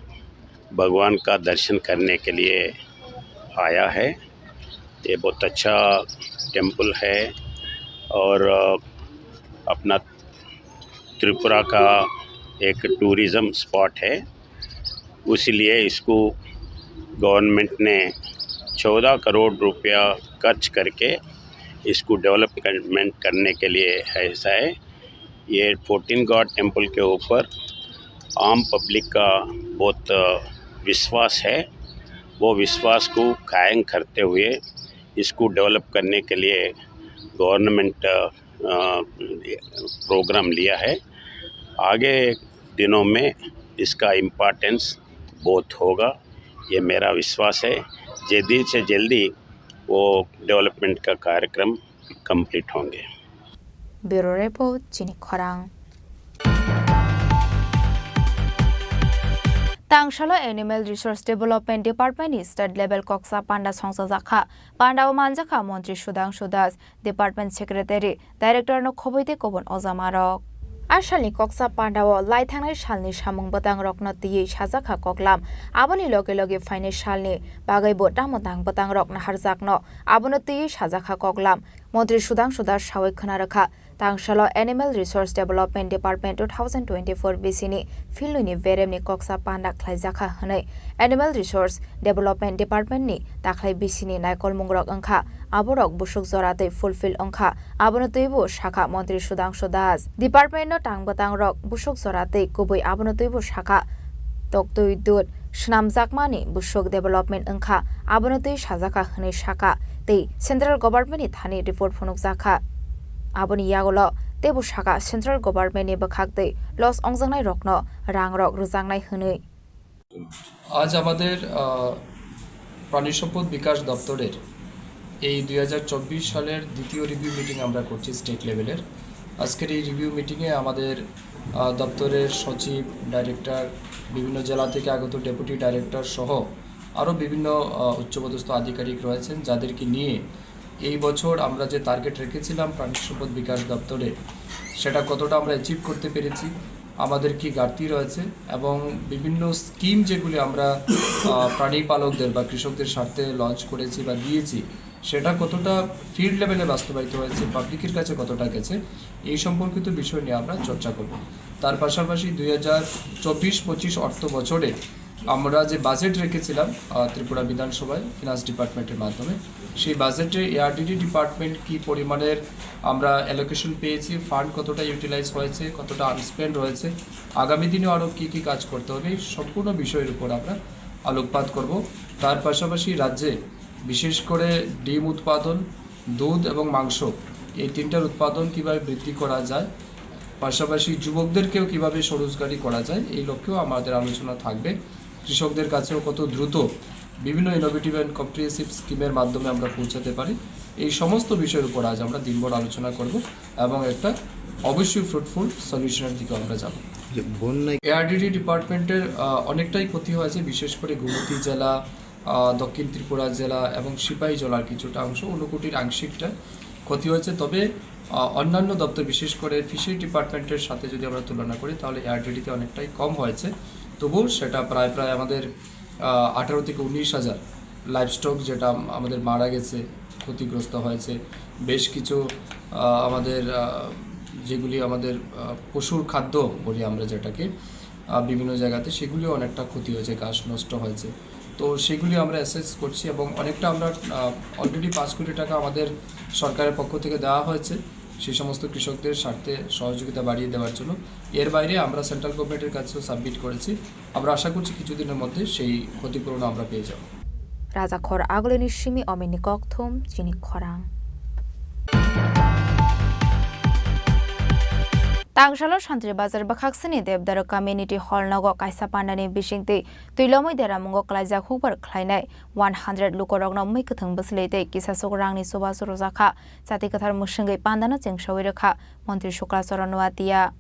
भगवान का दर्शन करने के लिए आया है। ये बहुत अच्छा टेम्पल है और, अ, अपना त्रिपुरा का एक टूरिज्म स्पॉट है, इसलिए इसको गवर्नमेंट ने चौदह करोड़ रुपया खर्च करके इसको डेवलपमेंट करने के लिए ऐसा है। ये फोर्टीन गॉड टेम्पल के ऊपर आम पब्लिक का बहुत, अ, विश्वास है। वो विश्वास को कायम करते हुए इसको डेवलप करने के लिए गवर्नमेंट, अ, प्रोग्राम लिया है। आगे दिनों में इसका इम्पोर्टेंस बहुत होगा, ये मेरा विश्वास है। जल्दी से जल्दी वो डेवलपमेंट का कार्यक्रम कंप्लीट होंगे। Bureau Report, Chini Khorang. Tangsalo Animal Resource Development Department ni State Level Koksa Panda songchajakha. Panda o manjakha Montri Sudhangshu Das, Department Secretary, Director no khobwi tei kubun ojamarok. A salni Koksa Panda o lai thangnai salni samung bwtang rokno twiwi sajakha koklam. Aboni loge loge phainai salni bagwi bo tamo tang bwtang rok naharjakno abono twiwi sajakha koklam. Montri Sudhangshu Das sawi khwna rwkha, Tangsalo Animal Resource Development Department two thousand twenty-four B C ni philnwi ni beremni Koksa Panda khlaijakha hwnwi. Animal Resource Development Department ni takhlai B C ni naikolmungrok wngkha, aborok busuk jora tei fulfill wngkha, abono twibo sakha Montri Sudhangshu Das. Department no tang bwtang rok busuk jora tei kubui abono twibo sakha toktwi dud swnamjakmani busuk development wngkha, abono twi sajakha hwnwi sakha tei Central Government ni thani report phunukjakha. Aboni yagulo teibo sakha Central Government ni bwkhak tei loss ongjaknai rokno rang rok rwjaknai hwnwi. আজ আমাদের, আহ, প্রাণী সম্পদ বিকাশ দপ্তরের এই দুই হাজার চব্বিশ সালের দ্বিতীয় রিভিউ মিটিং আমরা করছি স্টেট লেভেলের। আজকের এই রিভিউ মিটিংয়ে আমাদের, আহ, দপ্তরের সচিব, ডাইরেক্টর, বিভিন্ন জেলা থেকে আগত ডেপুটি ডাইরেক্টর সহ আরও বিভিন্ন, আহ, উচ্চপদস্থ আধিকারিক রয়েছেন, যাদেরকে নিয়ে এই বছর আমরা যে টার্গেট রেখেছিলাম প্রাণী সম্পদ বিকাশ দপ্তরে, সেটা কতটা আমরা অ্যাচিভ করতে পেরেছি, আমাদের কি ঘাটতি রয়েছে এবং বিভিন্ন স্কিম যেগুলি আমরা, আহ, প্রাণী পালকদের বা কৃষকদের স্বার্থে লঞ্চ করেছি বা দিয়েছি, সেটা কতটা ফিল্ড লেভেলে বাস্তবায়িত হয়েছে, পাবলিকের কাছে কতটা গেছে, এই সম্পর্কিত বিষয় নিয়ে আমরা চর্চা করব। তার পাশাপাশি দুই হাজার চব্বিশ পঁচিশ অর্থ বছরে আমরা যে বাজেট রেখেছিলাম, আহ, ত্রিপুরা বিধানসভায় ফিনান্স ডিপার্টমেন্টের মাধ্যমে, সেই বাজেটে এআরডিডি ডিপার্টমেন্ট কি পরিমাণের আমরা অ্যালোকেশন পেয়েছি, ফান্ড কতটা ইউটিলাইজ হয়েছে, কতটা আনস্পেন্ড রয়েছে, আগামী দিনেও আরও কী কী কাজ করতে হবে, এই সম্পূর্ণ বিষয়ের উপর আমরা আলোকপাত করব। তার পাশাপাশি রাজ্যে বিশেষ করে ডিম উৎপাদন, দুধ এবং মাংস, এই তিনটার উৎপাদন কিভাবে বৃদ্ধি করা যায়, পাশাপাশি যুবকদেরকেও কিভাবে স্বরোজগারি করা যায়, এই লক্ষ্যেও আমাদের আলোচনা থাকবে। কৃষকদের কাছেও কত দ্রুত বিভিন্ন ইনোভেটিভ অ্যান্ড কম্প্রিহেন্সিভ স্কিমের মাধ্যমে আমরা পৌঁছাতে পারি, এই সমস্ত বিষয়ের উপর আজ আমরা দিনভর আলোচনা করব এবং একটা অবশ্যই ফ্রুটফুল সলিউশনের দিকে আমরা যাব। যে বন্যায় এআরডিডি ডিপার্টমেন্টের আহ, অনেকটাই ক্ষতি হয়েছে, বিশেষ করে গোমতী জেলা, আহ, দক্ষিণ ত্রিপুরা জেলা এবং সিপাহী জেলার কিছুটা অংশ, ঊনকোটির আংশিকটা ক্ষতি হয়েছে। তবে আহ, অন্যান্য দপ্তর, বিশেষ করে ফিশারি ডিপার্টমেন্টের সাথে যদি আমরা তুলনা করি, তাহলে এআরডিডিতে অনেকটাই কম হয়েছে। তবুও সেটা প্রায় প্রায় আমাদের আহ, আঠারো থেকে উনিশ হাজার লাইভস্টক, যেটা আম-, আমাদের মারা গেছে, ক্ষতিগ্রস্ত হয়েছে। বেশ কিছু আহ, আমাদের আহ, যেগুলি আমাদের আহ, পশুর খাদ্য বলি আমরা যেটাকে, আহ, বিভিন্ন জায়গাতে, সেগুলিও অনেকটা ক্ষতি হয়েছে, ঘাস নষ্ট হয়েছে। তো সেগুলি আমরা অ্যাসেস করছি এবং অনেকটা আমরা, আহ, অলরেডি পাঁচ কোটি টাকা আমাদের সরকারের পক্ষ থেকে দেওয়া হয়েছে সেই সমস্ত কৃষকদের স্বার্থে সহযোগিতা বাড়িয়ে দেওয়ার জন্য। এর বাইরে আমরা সেন্ট্রাল গভর্নমেন্টের কাছেও সাবমিট করেছি। আমরা আশা করছি কিছুদিনের মধ্যে সেই ক্ষতিপূরণ আমরা পেয়ে যাব। Rajakhor agulini simi omini kokthum chini khorang. Tangsalo Santri Bazar bwkhaksini Devdaro Community Hall nogo kaisa pandani bisingtwi twilomwi deramungo klaijak hukbar khlainai one hundred lukorokno mwi kwthwng bwswlwi tei kisasuk rangni chubachu rwjakha. Chati kwthar mwswngwi pandano chengsawi rwkha Montri Shukla Charan Noatia.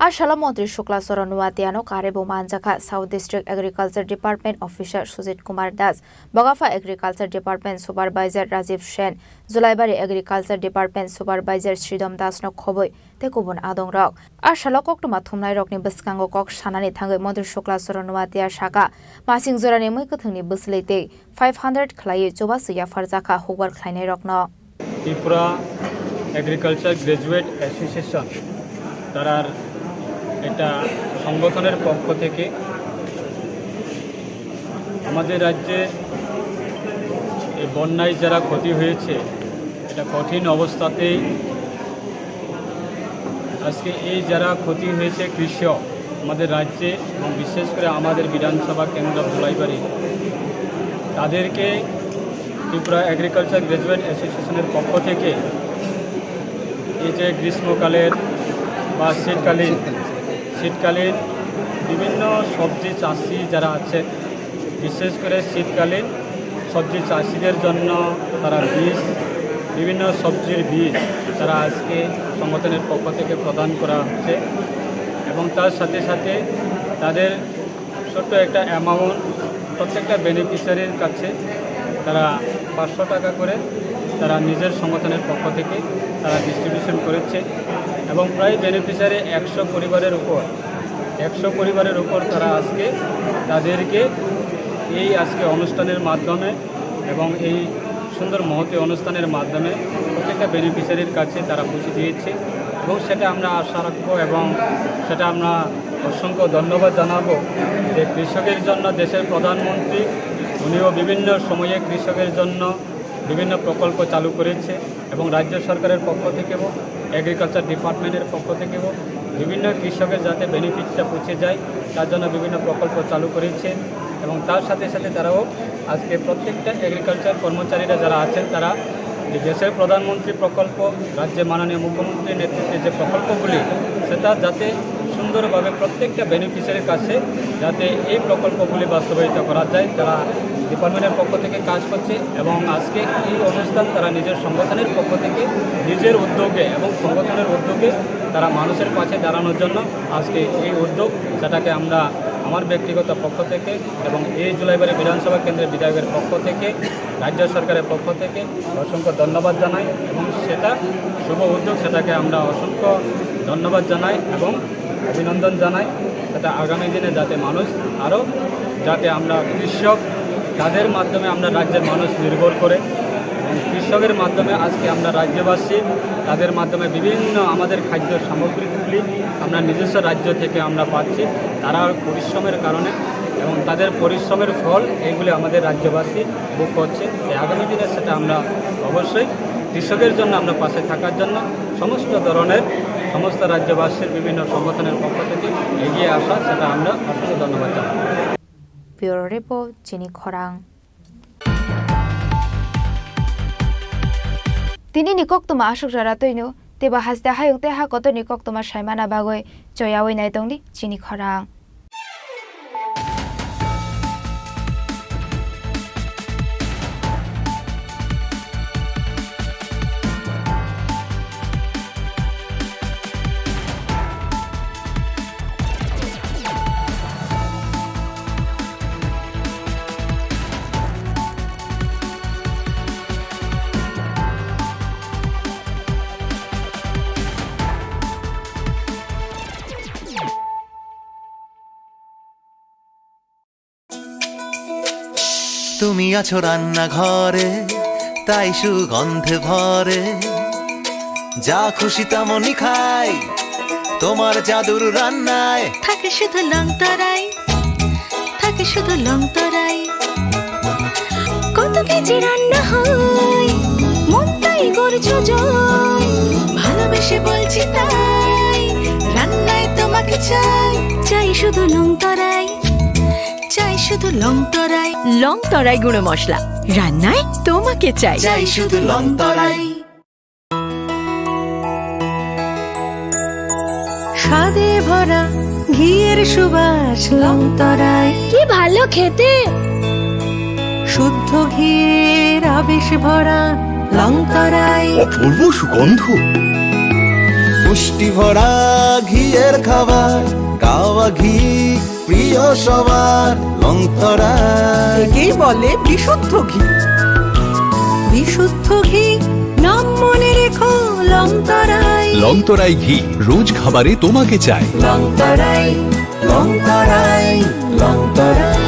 A salo Montri Shukla Charan Noatiano karwi bo manjakha South District Agriculture Department Officer Sujit Kumar Das, Bogapha Agriculture Department Supervisor Rajiv Sen, Julaibari Agriculture Department Supervisor Sridham Das no khobwi tei kubun adongrok. A salo koktwma thumnairokni bwskango kok sanani thangwi Montri Shukla Charan Noatia saka, masing jorani mwi kwthwngni bwswlwi tei five hundred khlaiwi chubachu yapharjakha hukbar khlainairokno. Tripura Agriculture Graduate Association, তারার একটা সংগঠনের পক্ষ থেকে আমাদের রাজ্যে এই বন্যায় যারা ক্ষতি হয়েছে, এটা কঠিন অবস্থাতেই আজকে এই যারা ক্ষতি হয়েছে কৃষক, আমাদের রাজ্যে এবং বিশেষ করে আমাদের বিধানসভা কেন্দ্র ধুলাইবাড়ি, তাদেরকে ত্রিপুরা এগ্রিকালচার গ্র্যাজুয়েট অ্যাসোসিয়েশনের পক্ষ থেকে এই যে গ্রীষ্মকালের বা শীতকালীন, শীতকালীন বিভিন্ন সবজি চাষি যারা আছেন, বিশেষ করে শীতকালীন সবজি চাষিদের জন্য তারা বীজ, বিভিন্ন সবজির বীজ তারা আজকে সংগঠনের পক্ষ থেকে প্রদান করা হচ্ছে এবং তার সাথে সাথে তাদের ছোট্ট একটা অ্যামাউন্ট প্রত্যেকটা বেনিফিশিয়ারির কাছে তারা পাঁচশো টাকা করে তারা নিজের সংগঠনের পক্ষ থেকে তারা ডিস্ট্রিবিউশন করেছে এবং প্রায় বেনিফিশিয়ারি একশো পরিবারের উপর, একশো পরিবারের উপর তারা আজকে তাদেরকে এই আজকে অনুষ্ঠানের মাধ্যমে এবং এই সুন্দর মহতী অনুষ্ঠানের মাধ্যমে প্রত্যেকটা বেনিফিশিয়ারির কাছে তারা পৌঁছে দিয়েছে এবং সেটা আমরা আশা রাখবো এবং সেটা আমরা অসংখ্য ধন্যবাদ জানাবো যে কৃষকের জন্য দেশের প্রধানমন্ত্রী উনিও বিভিন্ন সময়ে কৃষকের জন্য বিভিন্ন প্রকল্প চালু করেছে এবং রাজ্য সরকারের পক্ষ থেকেও, এগ্রিকালচার ডিপার্টমেন্টের পক্ষ থেকেও বিভিন্ন কৃষকের যাতে বেনিফিটটা পৌঁছে যায়, তার জন্য বিভিন্ন প্রকল্প চালু করেছে এবং তার সাথে সাথে তারাও আজকে প্রত্যেকটা এগ্রিকালচার কর্মচারীরা যারা আছেন, তারা যে দেশের প্রধানমন্ত্রী প্রকল্প, রাজ্যে মাননীয় মুখ্যমন্ত্রীর নেতৃত্বে যে প্রকল্পগুলি, সেটা যাতে সুন্দরভাবে প্রত্যেকটা বেনিফিশিয়ারির কাছে যাতে এই প্রকল্পগুলি বাস্তবায়িত করা যায়, তারা ডিপার্টমেন্টের পক্ষ থেকে কাজ করছে এবং আজকে এই অনুষ্ঠান তারা নিজের সংগঠনের পক্ষ থেকে নিজের উদ্যোগে এবং সংগঠনের উদ্যোগে তারা মানুষের পাশে দাঁড়ানোর জন্য আজকে এই উদ্যোগ, যেটাকে আমরা আমার ব্যক্তিগত পক্ষ থেকে এবং এই জুলাইবাড়ি বিধানসভা কেন্দ্রের বিধায়কের পক্ষ থেকে, রাজ্য সরকারের পক্ষ থেকে অসংখ্য ধন্যবাদ জানাই এবং সেটা শুভ উদ্যোগ, সেটাকে আমরা অসংখ্য ধন্যবাদ জানাই এবং অভিনন্দন জানাই। সেটা আগামী দিনে যাতে মানুষ আরও, যাতে আমরা কৃষক, তাদের মাধ্যমে আমরা রাজ্যের মানুষ নির্ভর করে এবং কৃষকের মাধ্যমে আজকে আমরা রাজ্যবাসী, তাদের মাধ্যমে বিভিন্ন আমাদের খাদ্য সামগ্রীগুলি আমরা নিজস্ব রাজ্য থেকে আমরা পাচ্ছি, তারা পরিশ্রমের কারণে এবং তাদের পরিশ্রমের ফল এইগুলি আমাদের রাজ্যবাসী ভোগ করছে। তাই আগামী দিনে সেটা আমরা অবশ্যই কৃষকের জন্য আমরা পাশে থাকার জন্য সমস্ত ধরনের সমস্ত রাজ্যবাসীর বিভিন্ন সংগঠনের পক্ষ থেকে এগিয়ে আসা, সেটা আমরা অসংখ্য ধন্যবাদ জানাই। Bureau Report, Chini Khorang. Tini ni koktwma aswk jora twino, teibo haste hayung tei ha kotor ni koktwma saimana bagwi choyawi nai tongdi chini khorang. তুমি আছো রান্নাঘরে, তাই সুগন্ধে ভরে। যা খুশি তেমনই খাই, তোমার জাদুর রান্নায়। থাকে শুধু লংতরাই, থাকে শুধু লংতরাই। কত কেজি রান্না হয়, মনটাই গড়ছে জয়। ভালোবেসে বলছি তাই, রান্নায় তোমাকে চাই। চাই শুধু লংতরাই, চাই শুধু লংতরাই। লংতরাই গুঁড়ো মশলা, রান্নায় তোমাকে চাই। চাই শুধু লংতরাই। স্বাদে ভরা ঘিয়ের সুবাস লংতরাই। কি ভালো খেতে! শুদ্ধ ঘিয়ের আবেশ ভরা লংতরাই। অপূর্ব সুগন্ধ। পুষ্টি ভরা ঘিয়ের খাবার, কাওয়া ঘি প্রিয় সবার, লংতরাই। একেই বলে বিশুদ্ধ ঘি। বিশুদ্ধ ঘি, নাম মনে রেখো, লংতরাই। লংতরাই ঘি, রোজ খাবারে তোমাকে চাই। লংতরাই, লংতরাই, লংতরাই।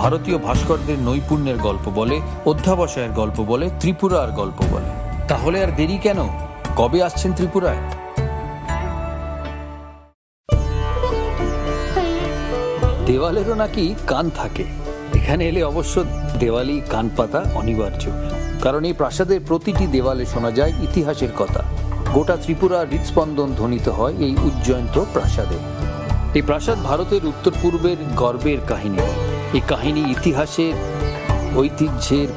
ভারতীয় ভাস্করদের নৈপুণ্যের গল্প বলে, অধ্যাবসায়ের গল্প বলে, ত্রিপুরার গল্প বলে। তাহলে আর দেরি কেন? কবে আসছেন ত্রিপুরায়? দেওয়ালেরও নাকি কান থাকে। এখানে এলে অবশ্য দেওয়ালি কান পাতা অনিবার্য, কারণ এই প্রাসাদের প্রতিটি দেওয়ালে শোনা যায় ইতিহাসের কথা। গোটা ত্রিপুরার হৃদস্পন্দন ধ্বনিত হয় এই উজ্জয়ন্ত প্রাসাদে। এই প্রাসাদ ভারতের উত্তর পূর্বের গর্বের কাহিনী। এই কাহিনী ইতিহাসের, ঐতিহ্যের,